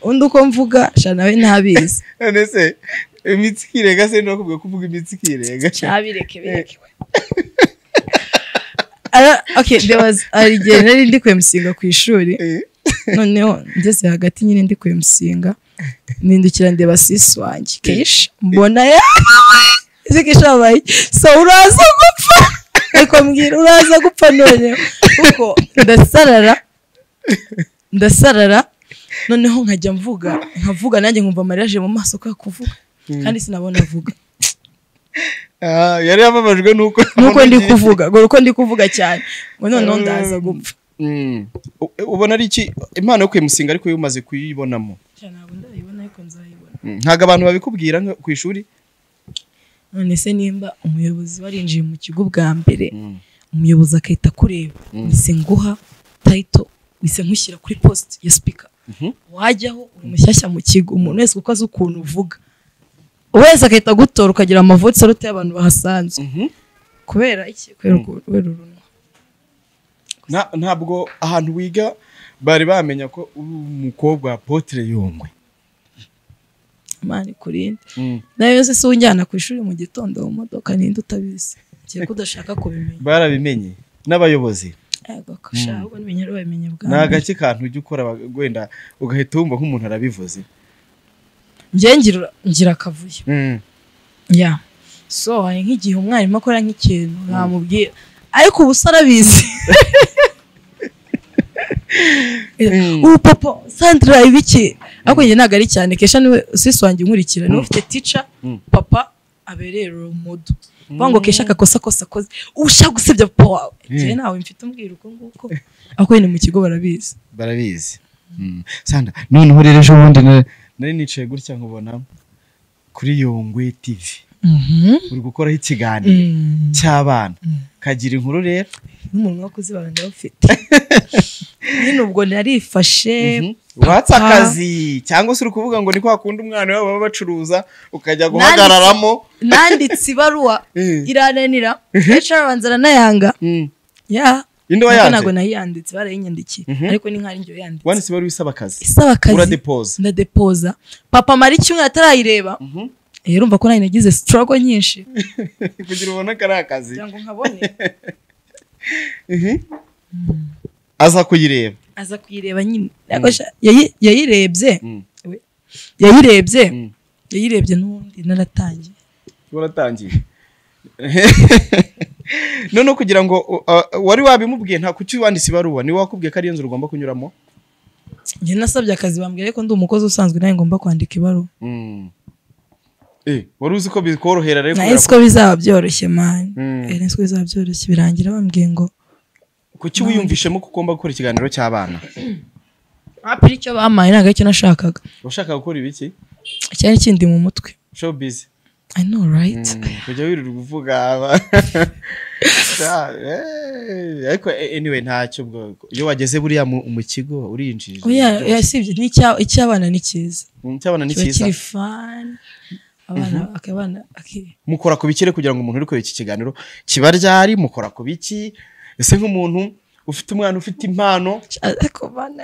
Undi uko mvuga sha nawe ntabizi. None se imitsi ikirega se ndakubwiye kuvuga imitsi ikirega? Cyabireke bireke. Okay, there was igihe nari ndi kwemusinga ku ishuri. Noneho ngeze hagati nyine ndi kwemusinga, mpindukira ndeba sisi wanjye Keisha, mbona ya ese Keisha abaye so uraza gupfa, ariko mbwira uraza gupfa noneho, kuko ndasarara noneho nkajya mvuga, nkavuga nanjye nkumva amarira aje mu maso kwa kuvuga, kandi sinabona avuga. Yari yababajwe nuko ndi kuvuga, ngo uko ndi kuvuga cyane ngo noneho ndaza gupfa. Ubona ari iki impano yo kwemusinga ariko umaze kuyibonamo? Ntabwo ndayibona ariko nzayibona. Ntabwo abantu babikubwira ku ishuri? None se nimba umuyobozi warinjiye mu kigo bwa mbere, umuyobozi akahita kureba, wise nguha title, wise nkushyira kuri post ya speaker, wajyaho uri mushyashya mu kigo, umuntu wese kuko azi ukuntu uvuga, wese akahita agutora ukagira amavotsi aruta y'abantu bahasanzwe. Kubera iki? Kubera urunwa. Ntabwo ahantu wiga bari bamenya ko uri umukobwa wa Apotre Yongwe. Imana ikurinde. Nawe se unjyana ku ishuri mu gitondo mu modoka ninde utabizi? Kiye kudashaka kubimenya. Barabimenye n'abayobozi. Yego ko ahubwo nimenye babimenye bwa. Ni agake kantu ujya ukora wenda ugahita wumva nk'umuntu arabivuze. Njye ngira akavuyo. Yeah. So hari nk'igihe umwarimu akora nk'ikintu nkamubwira ariko ubu arabizi. Ubu papa Sandra ibiki ariko njye ntabwo ari cyane kesha niwe sisi wanjye nkurikira niwe ufite teacher papa abereye model ngo kesha akakosa kosa koze ushaka gusebya papa wawe njye nawe mfite umbwira uko nguko ariko ni mu kigo barabizi. Sandra noneho rero ejo bundi nari nicaye gutya nkubona kuri Yongwe TV uri gukoraho ikiganiro cy'abana kagira inkuru rero n'umuntu wakoze ibanga ufite nyine ubwo narifashe watse akazi cyangwa se uri kuvuga ngo ni kwa kundi umwana wabo baba bacuruza ukajya guhagararamo. Nanditse ibaruwa irananira HR banza aranayanga. Ya inde wayanze? Ntabwo nayanditse barayinyandikiye ariko ni nkari njye yanditse. Wanditse ibaruwa isaba akazi. Isaba akazi. Uradepoza. Ndadepoza. Papa mara icyumweru atarayireba. Urumva ko nayo nagize struggle nyinshi kugira ubone ko ari akazi cyangwa nkabone. Aza kuyireba. Aza kuyireba nyine. Yayirebye. Yayirebye. Yayirebye n'ubundi naratangiye. Waratangiye. None kugira ngo wari wabimubwiye nta kuki wanditse ibaruwa ni wakubwiye ko ari inzu ugomba kunyuramo? Njye nasabye akazi bambwira ko ndi umukozi usanzwe nawe ngomba kwandika ibaruwa. Wari uzi ko bikorohera rero? Nari ko bizaba byoroshye man. Nari ko bizaba byoroshye birangira bambwiye ngo kuki wiyumvishemo ko ugomba gukora ikiganiro cy'abana? Apiri icyo bamaye ntabwo aricyo nashakaga. Washakaga gukora ibiki? Cyari kindi mu mutwe. Showbiz. I know right? Kujya wirirwa uvuga ariko anyway ntacyo ubwo iyo wageze buriya mu kigo urinjije. Oya yasibye icy'abana ni cyiza. Icy'abana ni cyiza. Kiri fun. Abana akabana akiri. Mukora ku bikire kugira ngo umuntu uri kureba iki kiganiro kiba ryari mukora ku biki? Ese nk'umuntu ufite umwana ufite impano ariko bana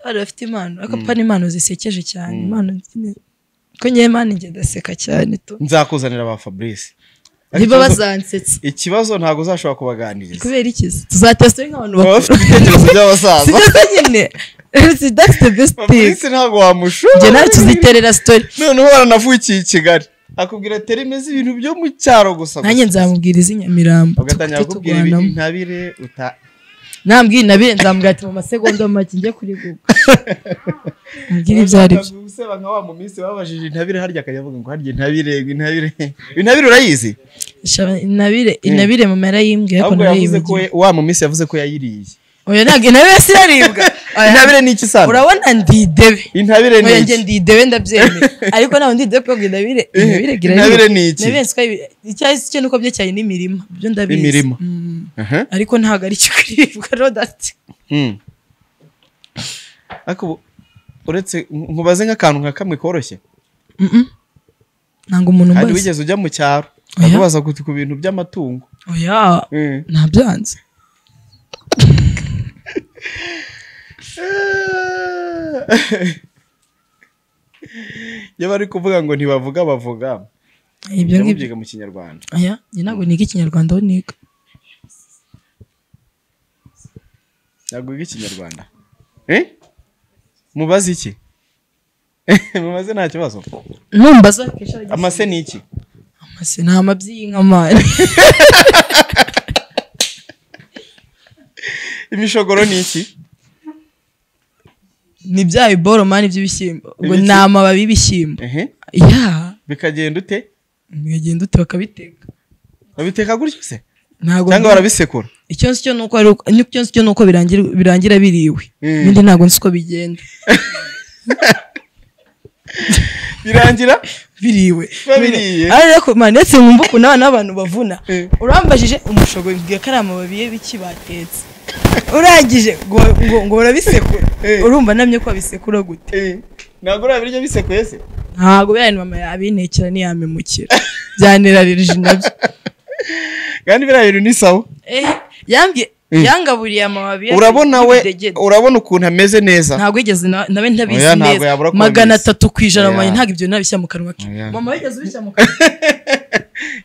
abana bafite impano ariko pana impano zisekeje cyane impano ko ngiye mani ngiye ndaseka cyane to nzakuzanira ba Fabrice niba bazansetsa ikibazo ntago uzashobora kubaganiriza kubera iki tuzatesta nk'abantu bakuru bafite ibitekerezo by'abasaza sibyo nyine that's the best thing Fabrice ntago wamushobora nge nawe tuziterera story noneho baranavukiye i Kigali akubwira terime z'ibintu byo mu cyaro gusa nanjye nzamubwira iz'inyamirambo ugatangira kubwira intabire uta nambwira intabire nzamubwira ati mu masegonda make njye kuri Google mbwira ibyo ari byo useba nka wa mu minsi babajije intabire harya akayavuga ngo harya intabire intabire intabire urayizi intabire intabire mama yarayimbwiye ariko narayizi ko wa mu minsi yavuze ko yayiriye oya ntabwo intabire siraribwa intabire ni iki sana urabona ndidebe intabire ni iki oya nge ndidebe ndabyemeye ariko ntabwo ndidebe ko intabire intabire gira intabire ni iki intabire siko icyayi cyo nuko byo cyayi n'imirima byo ndabizi imirima ariko ntabwo ari cyo kuribwa rodati ariko uretse nkubaze nk'akantu nka kamwe koroshye ntabwo umuntu mbaza kandi wigeze ujya mu cyaro akubaza ku bintu by'amatungo oya ntabyanze iyo bari kuvuga ngo ntibavuga bavuga ibyo ngibyo byiga mu Kinyarwanda oya njye ntabwo niga Ikinyarwanda aho niga ntabwo wiga Ikinyarwanda mubaze iki mubaze nta kibazo numbaza amase ni iki amase ni amabyi y'inka mani imishogoro ni iki ni bya biboro mani by'ibishyimbo ubwo ni amababi y'ibishyimbo ya bikagenda ute bikagenda ute bakabiteka babiteka gutyo se cyangwa barabisekura icyo nzi cyo nuko icyo nzi cyo nuko birangira biriwe ibindi ntabwo nzi uko bigenda birangira biriwe biriye ariko man ndetse nkumva ukuntu abana b'abantu bavuna urambajije umushogo mbwiye ko ari amababi y'ibiki batetse urangije ngo barabisekura urumva namye ko babisekura gute ntabwo urabirya bisekuye se ntabwo biriya mama yabintekera ntiyamemukira byanirarije nabyo kandi biriya bintu ni sawa yambwiye Yangaburiye amababi. Urabona we, urabona ukuntu ameze neza. Ntabwo yigeze nawe ntabizi neza. 300% mama ntabwo ibyo nabishya mu kanwa ke. Mama yigeze ubishya mu kanwa.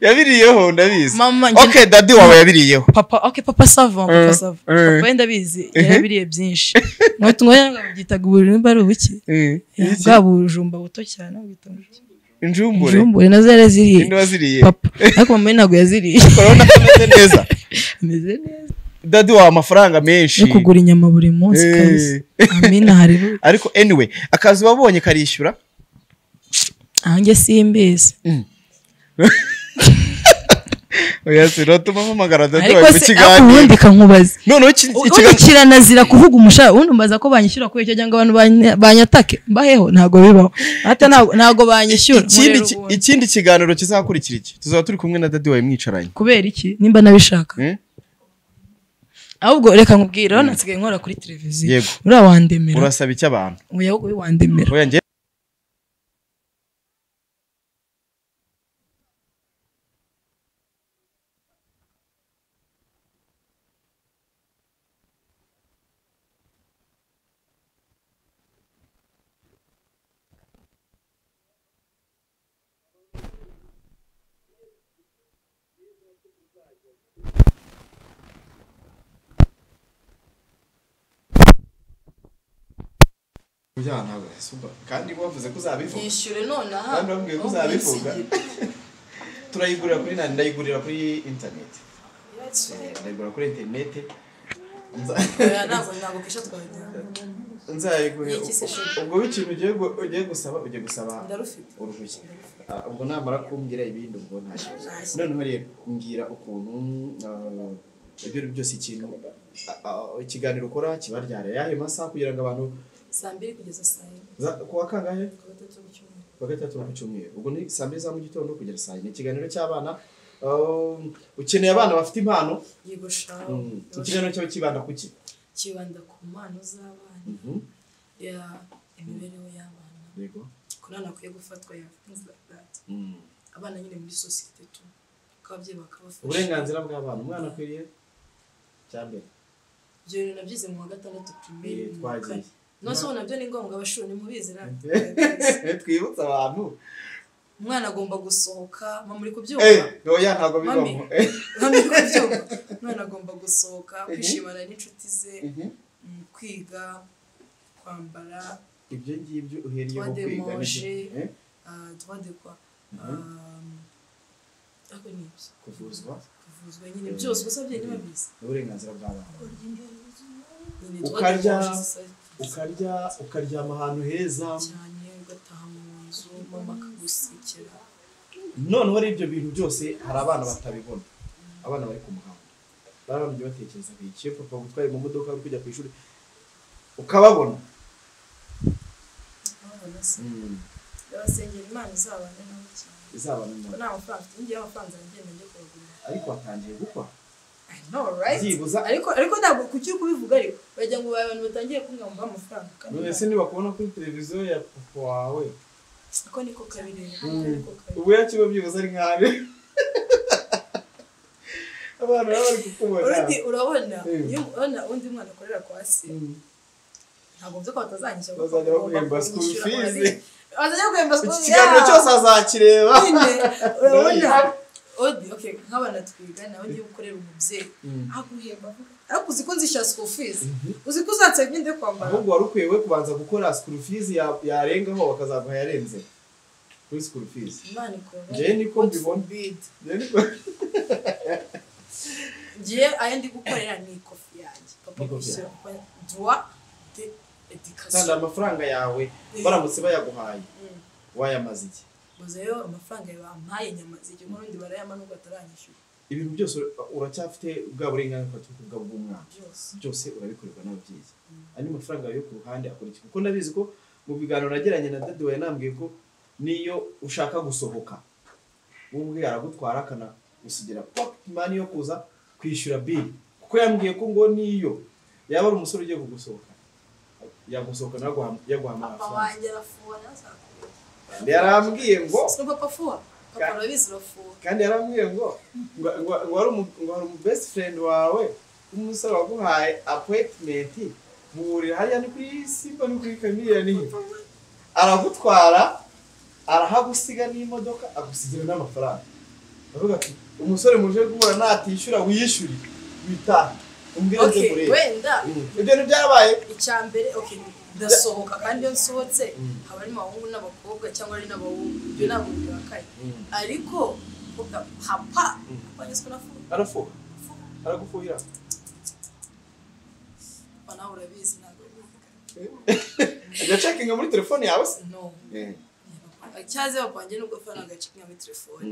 Yabiriyeho ndabizi. Okay, daddy wawe yabiriyeho. Papa, okay, papa sava, papa sava. Papa ndabizi yarabiriye byinshi. Ngo byitaga uburimba ari ubuki. Bwa bujumba buto cyane bwita injumbure. Injumbure nazo yaraziriye. Papa, ariko mama ntabwo yaziriye. Urabona ko ameze neza. Ameze neza. Daddy wawe amafaranga menshi. Yo kugura inyama buri munsi kabisa. Amina haleluya. Ariko anyway, akazi wabonye karishyura? Ange simbizi. Oya sirotuma mpamagara daddy wawe mu kiganiro. Ubundi kankubaza. None ikiganiro kiranazira kuvuga umushahara, ubundi mbaza ko banyishyura kubera cyangwa abantu banyatake mbaheho ntago bibaho. Hata ntago banyishyura. Ikindi kiganiro kizakurikira iki? Tuzaba turi kumwe na daddy wawe mwicaranye. Kubera iki? Nimba nabishaka. Ahubwo reka nkubwire, urabona nsigaye nkora kuri televiziyo. Uriya wandemera. Urasaba iki abantu? Oya wowe wandemera. Oya njye kandi wavuze ko uzabivuga. Yishyure nonaha. Kandi wambwiye ko uzabivuga. Turayigurira kuri nani? Ndayigurira kuri internet. Ndayigura kuri internet. Ntabwo kisha twajya. Nzayigurira. Ubwo ikintu ugiye gusaba ugiye gusaba uruhushya. Ubwo namara kumbwira ibindi ubwo nta kibazo. Noneho rero mbwira ukuntu ibyo byose ikintu ikiganiro ukora kiba ryari yahe masaha kugira ngo abantu saa 2 kugeza saa 4. Kuwa kangahe? Kuwa gatatu ku cyumweru. Ubwo ni saa 2 za mu gitondo kugera saa 4. Ikiganiro cy'abana, ukeneye abana bafite impano? Yego sha. Ikiganiro cyawe kibanda kuki? Kibanda ku mpano z'abana. Ya imibereho y'abana. Yego. Kunana akwiye gufatwa ya things like that. Abana nyine muri society tu. Ababyeyi bakabafasha. Uburenganzira bw'abana, umwana akwiriye cyambere. Ibyo bintu nabyize mu wa gatandatu primaire. Twagiye. Nose ubona byo ni ngombwa abashuri nimubizi ra. Twibutsa abantu. Umwana agomba gusohoka, mama uri kubyumva? Oya ntago bibamo. Mama uri kubyumva? Umwana agomba gusohoka, kwishimana n'inshuti ze, kwiga, kwambara. Ibyo ngibyo uheriye mu kwiga ni droit de quoi? Ako ni ibyo. Kuvuzwa? Kuvuzwa nyine byose gusa ababyeyi ntibabizi. Uburenganzira bw'abana. Ukarya ukaryama ahantu heza cyane, ugataha mu nzu mama akagusekera. Noneho ari ibyo bintu byose hari abana batabibona. Abana bari ku muhanda barabanje batekereza ngo iki papa gutwaye mu modoka uri kujya ku ishuri ukababona. Abana se ndabasengera Imana izabane nabo cyane. Izabane nabo. Nta mafaranga mfite, ngiye amafaranga ngiye njye kubagurira. Ariko watangiye gukora. I know, right? Ariko ntabwo kuki kubivuga ariko bajya ngo abantu batangiye kumwamba amafaranga. None se niba kubona kuri televiziyo ya papa wawe ako niko kabiri. Ubu yakiba byibuze ari nkabe. Abantu bari kukubona. Urundi urabona iyo ubona undi mwana akorera kwa se. Ntabwo byo ko batazanyisha bazajya baguhemba school fees. Bazajya baguhemba school fees. Ikiganiro cyose azakireba. Urabona Odi, okay, nk'abana twiga nawe ngiye gukorera umubyeyi aguhemba ariko uzi ko nzishyura school fees, uzi ko uzansaba imyenda yo kwambara. Ahubwo wari ukwiye we kubanza gukora school fees yarengaho bakazaguha yarenze kuri school fees. Imana ikora. Njye niko mbibona. Njye aya ndi gukorera ni kofi yanjye. Papa kwishyura droit de education. Kandi amafaranga yawe baramutse bayaguhaye wayamaze iki? Muzeyo amafaranga bampaye nyama zijye n'urundi barayama nubwo ataranyishyura. Ibintu byose uracyafite bwa burenganzira bwa bw'umwana. Byose urabikorerwa n'ababyeyi. Andi mafaranga yo ku ruhande akora iki? Kuko ndabizi ko mu biganiro nagiranye na Daddy wawe nambwiye ko niyo ushaka gusohoka ubwe aragutwara akana gusigira pocket money yo kuza kwishyura bill. Kuko yambwiye ko ngo niyo yaba ari umusore ugiye kugusohoka yagusohoka yaguha amafaranga. Papa wanjye arafuha nazakubita. Yarambwiye ngo papa fuha. Papa urabizi urafuha. Kandi yarambwiye ngo ngo ngo ari umu best friend wawe Umusore waguhaye appointment muhurira hariya ni kuri Simba ni kuri Chameleone ni aragutwara arahagusiga n'imodoka agusigira n'amafaranga avuga ati umusore muje guhura natishyura wiyishyure witahe umbwire nze kureba. Wenda ibyo ni byabaye icyambere. Okay, ndasohoka kandi iyo nsohotse haba harimo abahungu n'abakobwa cyangwa ari n'abahungu, ibyo ntabwo bihakaye. Ariko papa wanyuzwe na fu arafuha aragufuhira papa nawe urabizi ntabwo agacekinga muri telefone yawe se? No. Cyaze papa wanjye nubwo afana agacekinga muri telefone.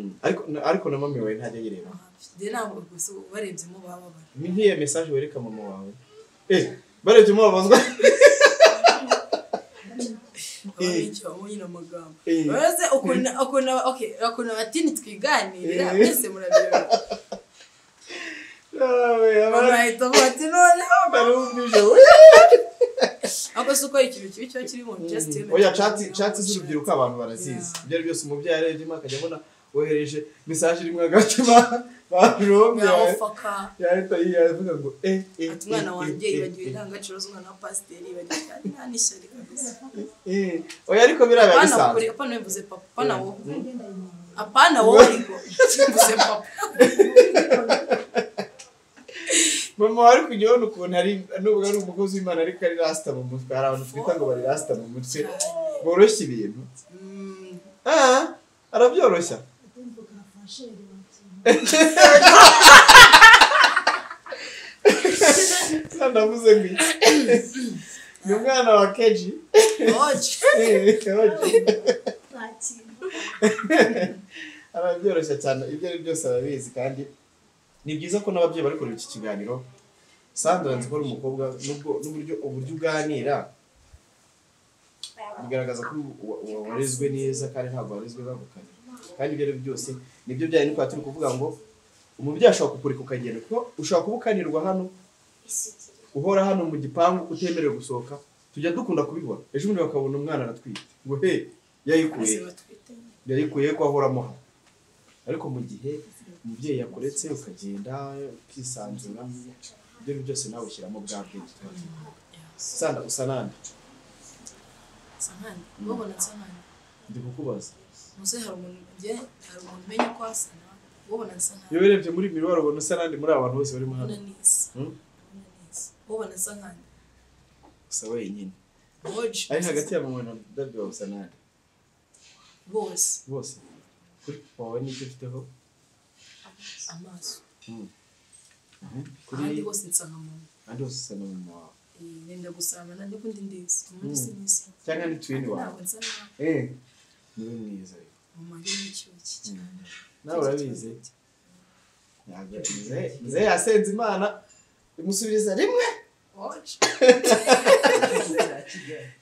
Ariko na mami wawe ntajya yireba. Njye ntabwo gusa barebyemo bababara. Ni nkiye message wereka mama wawe? Barebyemo babazwa. Icyo nyine amagambo. Uretse ukuntu okay, ukuntu abatini twiganirira mwese murabireba. Bahita bati noneho barumvije. Ako suko ikintu kibi cyo kiri mu just. Oya chat z'urubyiruko abantu barazizi. Ibyo ari byose umubyeyi arebye akajya abona wohereje message rimwe agatima barumye. Yahita yavuga ngo ati umwana wanjye yibagiwe indangagaciro z'umwana wa pasiteri yibagiwe cyane nta n'ishyari kabisa. Oya ariko biraba bisanzwe. Apana mvuze papa, apana wowe. Apana wowe ariko mvuze papa. Mama wari kujya ubona ukuntu ari nubwo ari umukozi w'Imana ariko ari rasta mu mutwe. Hari abantu twita ngo bari rasta mu mutwe boroshya ibintu. Arabyoroshya. Ndavuze ngo ni umwana wa Keji. Arabyoroshya cyane ibyo ari byose arabizi kandi ni byiza ko n'ababyeyi bari kureba iki kiganiro. Sandra nzi ko ari umukobwa nubwo n'uburyo uburyo uganira bigaragaza ko warezwe neza kandi ntabwo warezwe bagukanye. Kandi ibyo ari byose nibyo byari niko turi kuvuga ngo umubyeyi ashobora kukureka ukagenda kuko ushobora kubukanirwa hano uhora hano mu gipangu utemerewe gusohoka. Tujya dukunda kubibona ejo bundi bakabona umwana aratwite ngo he yayikuye ko ahoramo hano. Ariko mu gihe umubyeyi yakuretse ukagenda ukisanzura ibyo byose nawe ushyiramo bwa bwenge. Sandra usa nande? Nsa nande? Ubona nsa nande? Ndi kukubaza. Muze hari umuntu nge hari umuntu umenya ko asa nawe ubona nsa nande. Iyo urebye muri miroir ubona usa nande muri abantu bose barimo hano? Ubona nsa nande? Usa wenyine. Ari hagati ya mama na daddy wawe usa nande? Bose. Bose. Kuri wawe n'icyo ufiteho? Amaso. Kuri ahandi hose nsa nka mama. Ahandi hose usa na mama wawe. Nenda gusaba nandi kundi ndizi. Umuntu sinisi. Cyangwa ni twin wawe. Ntabwo nsa nawe. Niwe mwiza. Mama ni icyuki cyane. Nawe urabizi. Ntabwo nze yasenze Imana imusubiriza rimwe.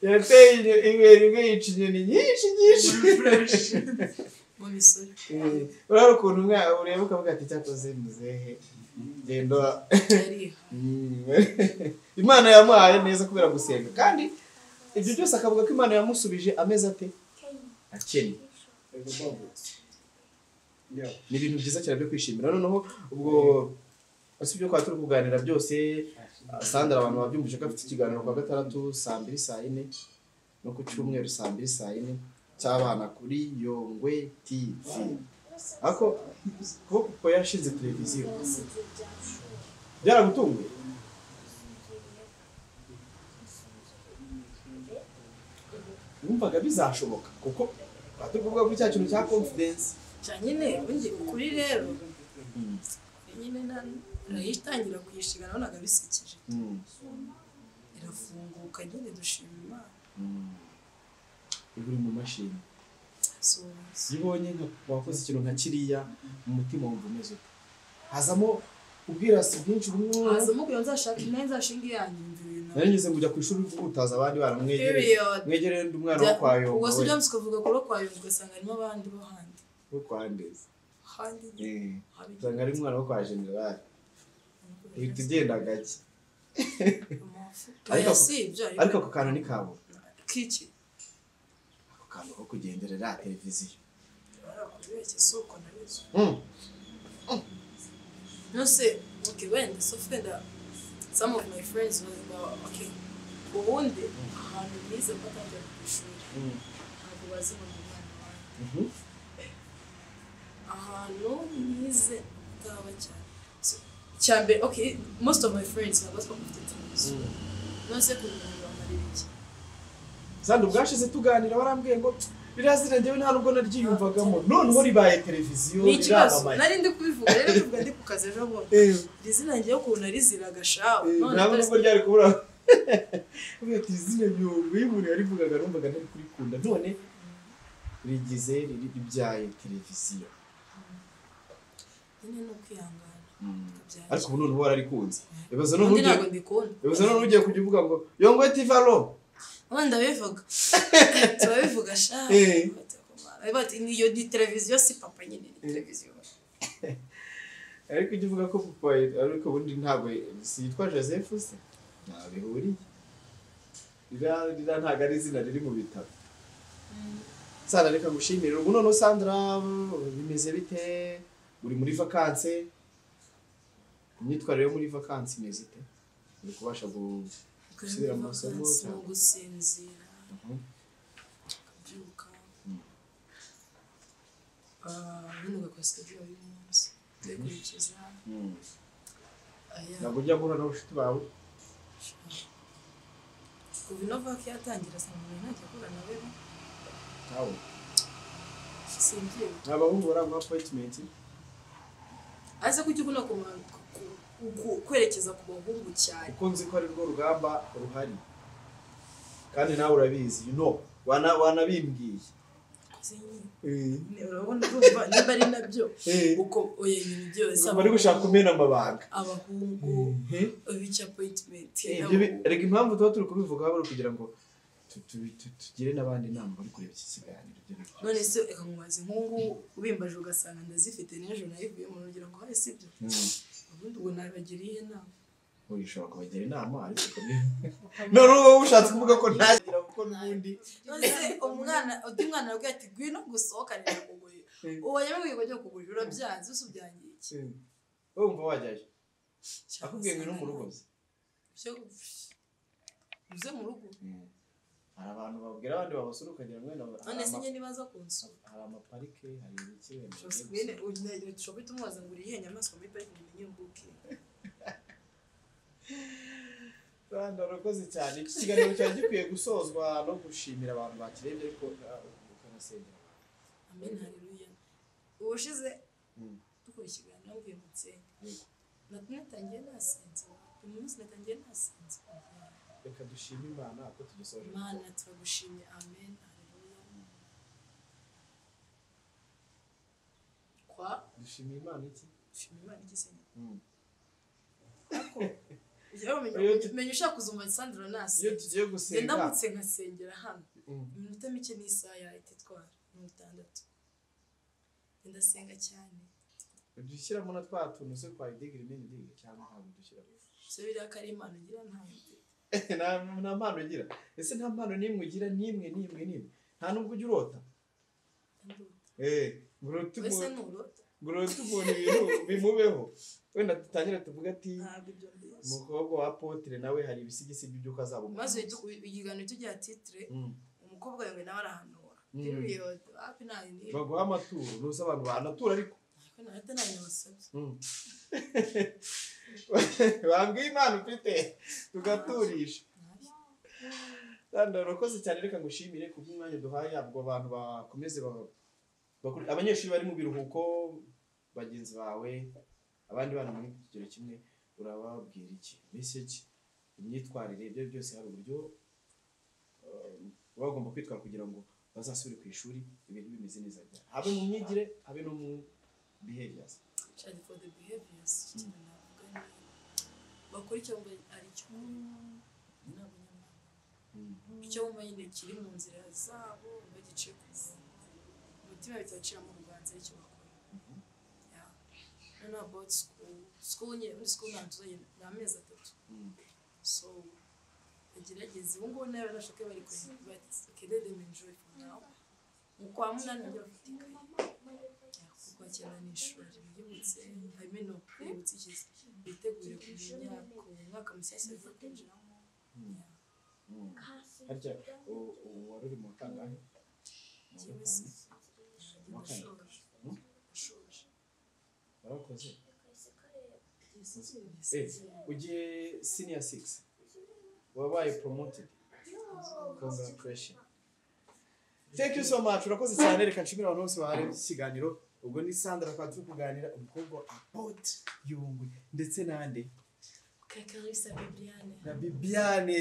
Yateye ibuye rimwe yica inyoni nyinshi nyinshi. Mu misoro. Urabona ukuntu ureba ukavuga ati cyakoze muzehe genda. Imana yamuhaye neza kubera gusenga kandi ibyo byose akavuga ko Imana yamusubije ameze ate akennye. Ni ibintu byiza cyane byo kwishimira. Noneho ubwo usibye ko turi kuganira byose Sandra abantu babyumvise ko afite ikiganiro kwa gatandatu saa 2 saa 4 no ku cyumweru saa 2 saa 4 cy'abana kuri Yongwe TV. Ako ko yashinze televiziyo byaragutunguye? Wumvaga bizashoboka kuko turi kuvuga kuri cya kintu cya confidence nyine ubundi ukuri rero nyine nayitangira kuyishiga nabonaga bisekeje irafunguka nyine dushima Imana. Uri mu mashini ibonye nka wakoze ikintu nka kiriya mu mutima wumva umeze ute? Hazamo ubwirasi bwinshi bumwe hazamo kugira nzashaka nayo nzashinga iyanyu ibintu nari ngeze kujya ku ishuri utaza abandi baramwegereye mwegereye undi mwana wo kwa Yongo. Ubwo si byo tukavuga kuri kwa Yongo ugasanga harimo abandi bo handi bo kwa Ndezi handi usanga ari umwana wo kwa General uhita ugenda gake. Ariko ako kantu ni kabura kiki ako kantu ko kugenderera televiziyo nose okay wenda so wenda Some of my friends were okay. Ubundi ahantu nize mbatangira ku ishuri ntabwo bazi ngo ni umwana wanjye. Ahantu nize utaba cyane cya mbere, okay, most of my friends ntabwo bazi ko mfite televiziyo. None se kubimenya bamarira iki? Sandra, ubwashize tuganira warambwiye ngo ririya zina njyewe nta nubwo naryiyumvagamo, noneho ribaye televiziyo Ni ikibazo. riramamaye. Nari ndi kubivuga rero, kuvuga ndi ku kazi ejo bundi. Iri zina njyewe ukuntu nariziraga shawe. None Ntabwo dore nubwo ryari kubura. Uvuga ati izina Yongwe, iyo umuntu yarivugaga numvaga ntari kurikunda, none rigize ribyaye televiziyo. Nyine ni ukwihangana tukabyakira. Ariko ubu noneho wararikunze. Ibaze noneho Ubundi ugiye ntabwo mbikunda. Ibaze noneho ugiye kujya uvuga ngo Yongwe TV alo. Ubundi ndabivuga, turabivuga sha. Bati niyo ni televiziyo, si papa nyine, ni televiziyo. Ariko ujya uvuga ko papa, ariko ubundi ntabwo si yitwa Joseph se, ntaho bihuriye. Ririya ntabwo ari izina riri mu bitabo. Sandra, reka ngushimire. Ubu noneho Sandra bimeze bite? Uri muri vacances, imyitwarire yo muri vacances imeze ite? Uri kubasha gusubira mu masomo Ni cyangwa? ugusinzira, ukabyuka, nyine ugakora schedule yawe y'umunsi, ukayikurikiza. Aya. Ntabwo ujya guhura n'abashuti bawe? Kuva ino vac yatangira saa umuntu ntajya ahura nawe. Ntawe? Simbyibuka. Abahungu baraguha appointment? Aze kuki ukunda kwerekeza ku bahungu cyane? Kuko nzi ko ari rwo rugamba ruhari, kandi nawe urabizi, wanabimbwiye. Koze nyine urabona, urumva niba ari nabyo uko, oya, ibintu byose Bari gushaka kumena amabanga. Abahungu bica appointment. Ibyo erega impamvu tuba turi kubivuga bari kugira ngo tugire n'abandi inama bari kureba iki kiganiro, ibyo ni byo. None se reka nkubaze, nk'ubu ubimbaje ugasanga ndazifite n'ejo nayivuyemo, nugira ngo haye sibyo? Ubundi ubwo nabagiriye inama. Uyu ushobora kubagira inama, ariko none uba ushatse kuvuga ko ntagira, kuko n'ubundi None se umwana, undi mwana arabwira ati ngwino gusohokane ndakugurira, uwo yamubwiye ngo ajye kugurira, urabyanze, usi ubyangiye iki? Wowe wumva wajyayo akubwiye ngo ino mu rugo se? Uze mu rugo. Hari abantu babwira abandi babasura ukagira ngo wenda None se njye nibaza kunsura? Hari amaparike, hari ibiki wenda Ushobora bagiye ushobora guhita umubaza ngo uri iyihe nyamaswa muri parike, ngo umenye mbuke. Rwanda, urakoze cyane. Iki kiganiro cyari gikwiye gusozwa no gushimira abantu bakirebye, ariko ukanasengera abantu. Amen, haleluya. Ubushize dukora ikiganiro mvuye mu nsenge. Natangiye nasenze, uyu munsi natangiye nasenze. Reka dushime Imana ko tugisoje. Imana turagushimye, amen, haleluya, kwa Dushimiye Imana iki? Dushima Imana iki se? Ariko menya ushaka kuzumva Sandra Iyo nasenze. tugiye gusenga Ndamutse nkasengera hano iminota mike n'isaha yahita itwara 60, ndasenga cyane. Dushyiramo na twa tuntu se kwa idigiri n'indi, cyangwa ntabwo dushyiramo? Se biriya ko ari impano ngira, ntayo mfite. Nta mpano ugira ese? Nta mpano n'imwe ugira, n'imwe, n'imwe, n'imwe? Nta nubwo ujya urota? Ndota. Ngo urote Wese umuntu, nturota? Ngo urote umuntu ibintu bimubeho, wenda dutangire tuvuge ati Ntabwo ibyo mbizi. Umukobwa wa apotre nawe hari ibisigisigi by'uko azaba Maze umuhanuzi. ikiganiro tugira titre umukobwa yawe nawe arahanura. Period, hafi ntayo ni Baguha amaturo, ntuzi abantu banatura ariko. Ariko nahita ntayo nabasabye. Bambwiye impano ufite tugaturisha. Ntayo. Sandra, urakoze cyane. Reka ngushimire kubw'umwanya duhaye. Ubwo abantu bakomeze abanyeshuri bari mu biruhuko, bagenzi bawe, abandi bana muri iki kigero kimwe, urababwira iki? Message, imyitwarire, ibyo byose, hari uburyo baba bagomba kwitwara kugira ngo bazasubire ku ishuri ibintu bimeze neza cyane, habe mu myigire, habe no mu behaviors. Child for the behaviors, ikintu navuga ni bakora icyo bumva ari cyo, ni abanyamahanga, icyo bumva nyine kiri mu nzira zabo bagiciye ku murongo, umutima bitabacira mu rubanza, aricyo bakora. Yeah. Noneho about school, school nyine, muri school ntabwo tuzagenda, ni amezi 3. So bagerageze ubu ngubu nawe nashaka bari kure, but okay, let them enjoy for now. Mu kwa munani bajya bafite ikayi. Kuko cyenda ni ishuri biyibutse, I mean no, biyibutse ikizi, bitegure kumenya ku mwaka mushyashya bagiye kwinjiramo. Yeah. Harya wari uri mu wa kangahe? Mu wa Njyewe gatanu? si Mu wa kane? ndashoje. Ndashoje. Warakoze? Yes. Ugiye senior 6, wabaye promoted, congratulations, thank you so much, urakoze cyane. Reka nshimire abantu bose baharebye iki kiganiro. Ubwo ni Sandra twari turi kuganira, umukobwa wa Apotre Yungwe ndetse nande Kakarisa Bibiane. Na Bibiane.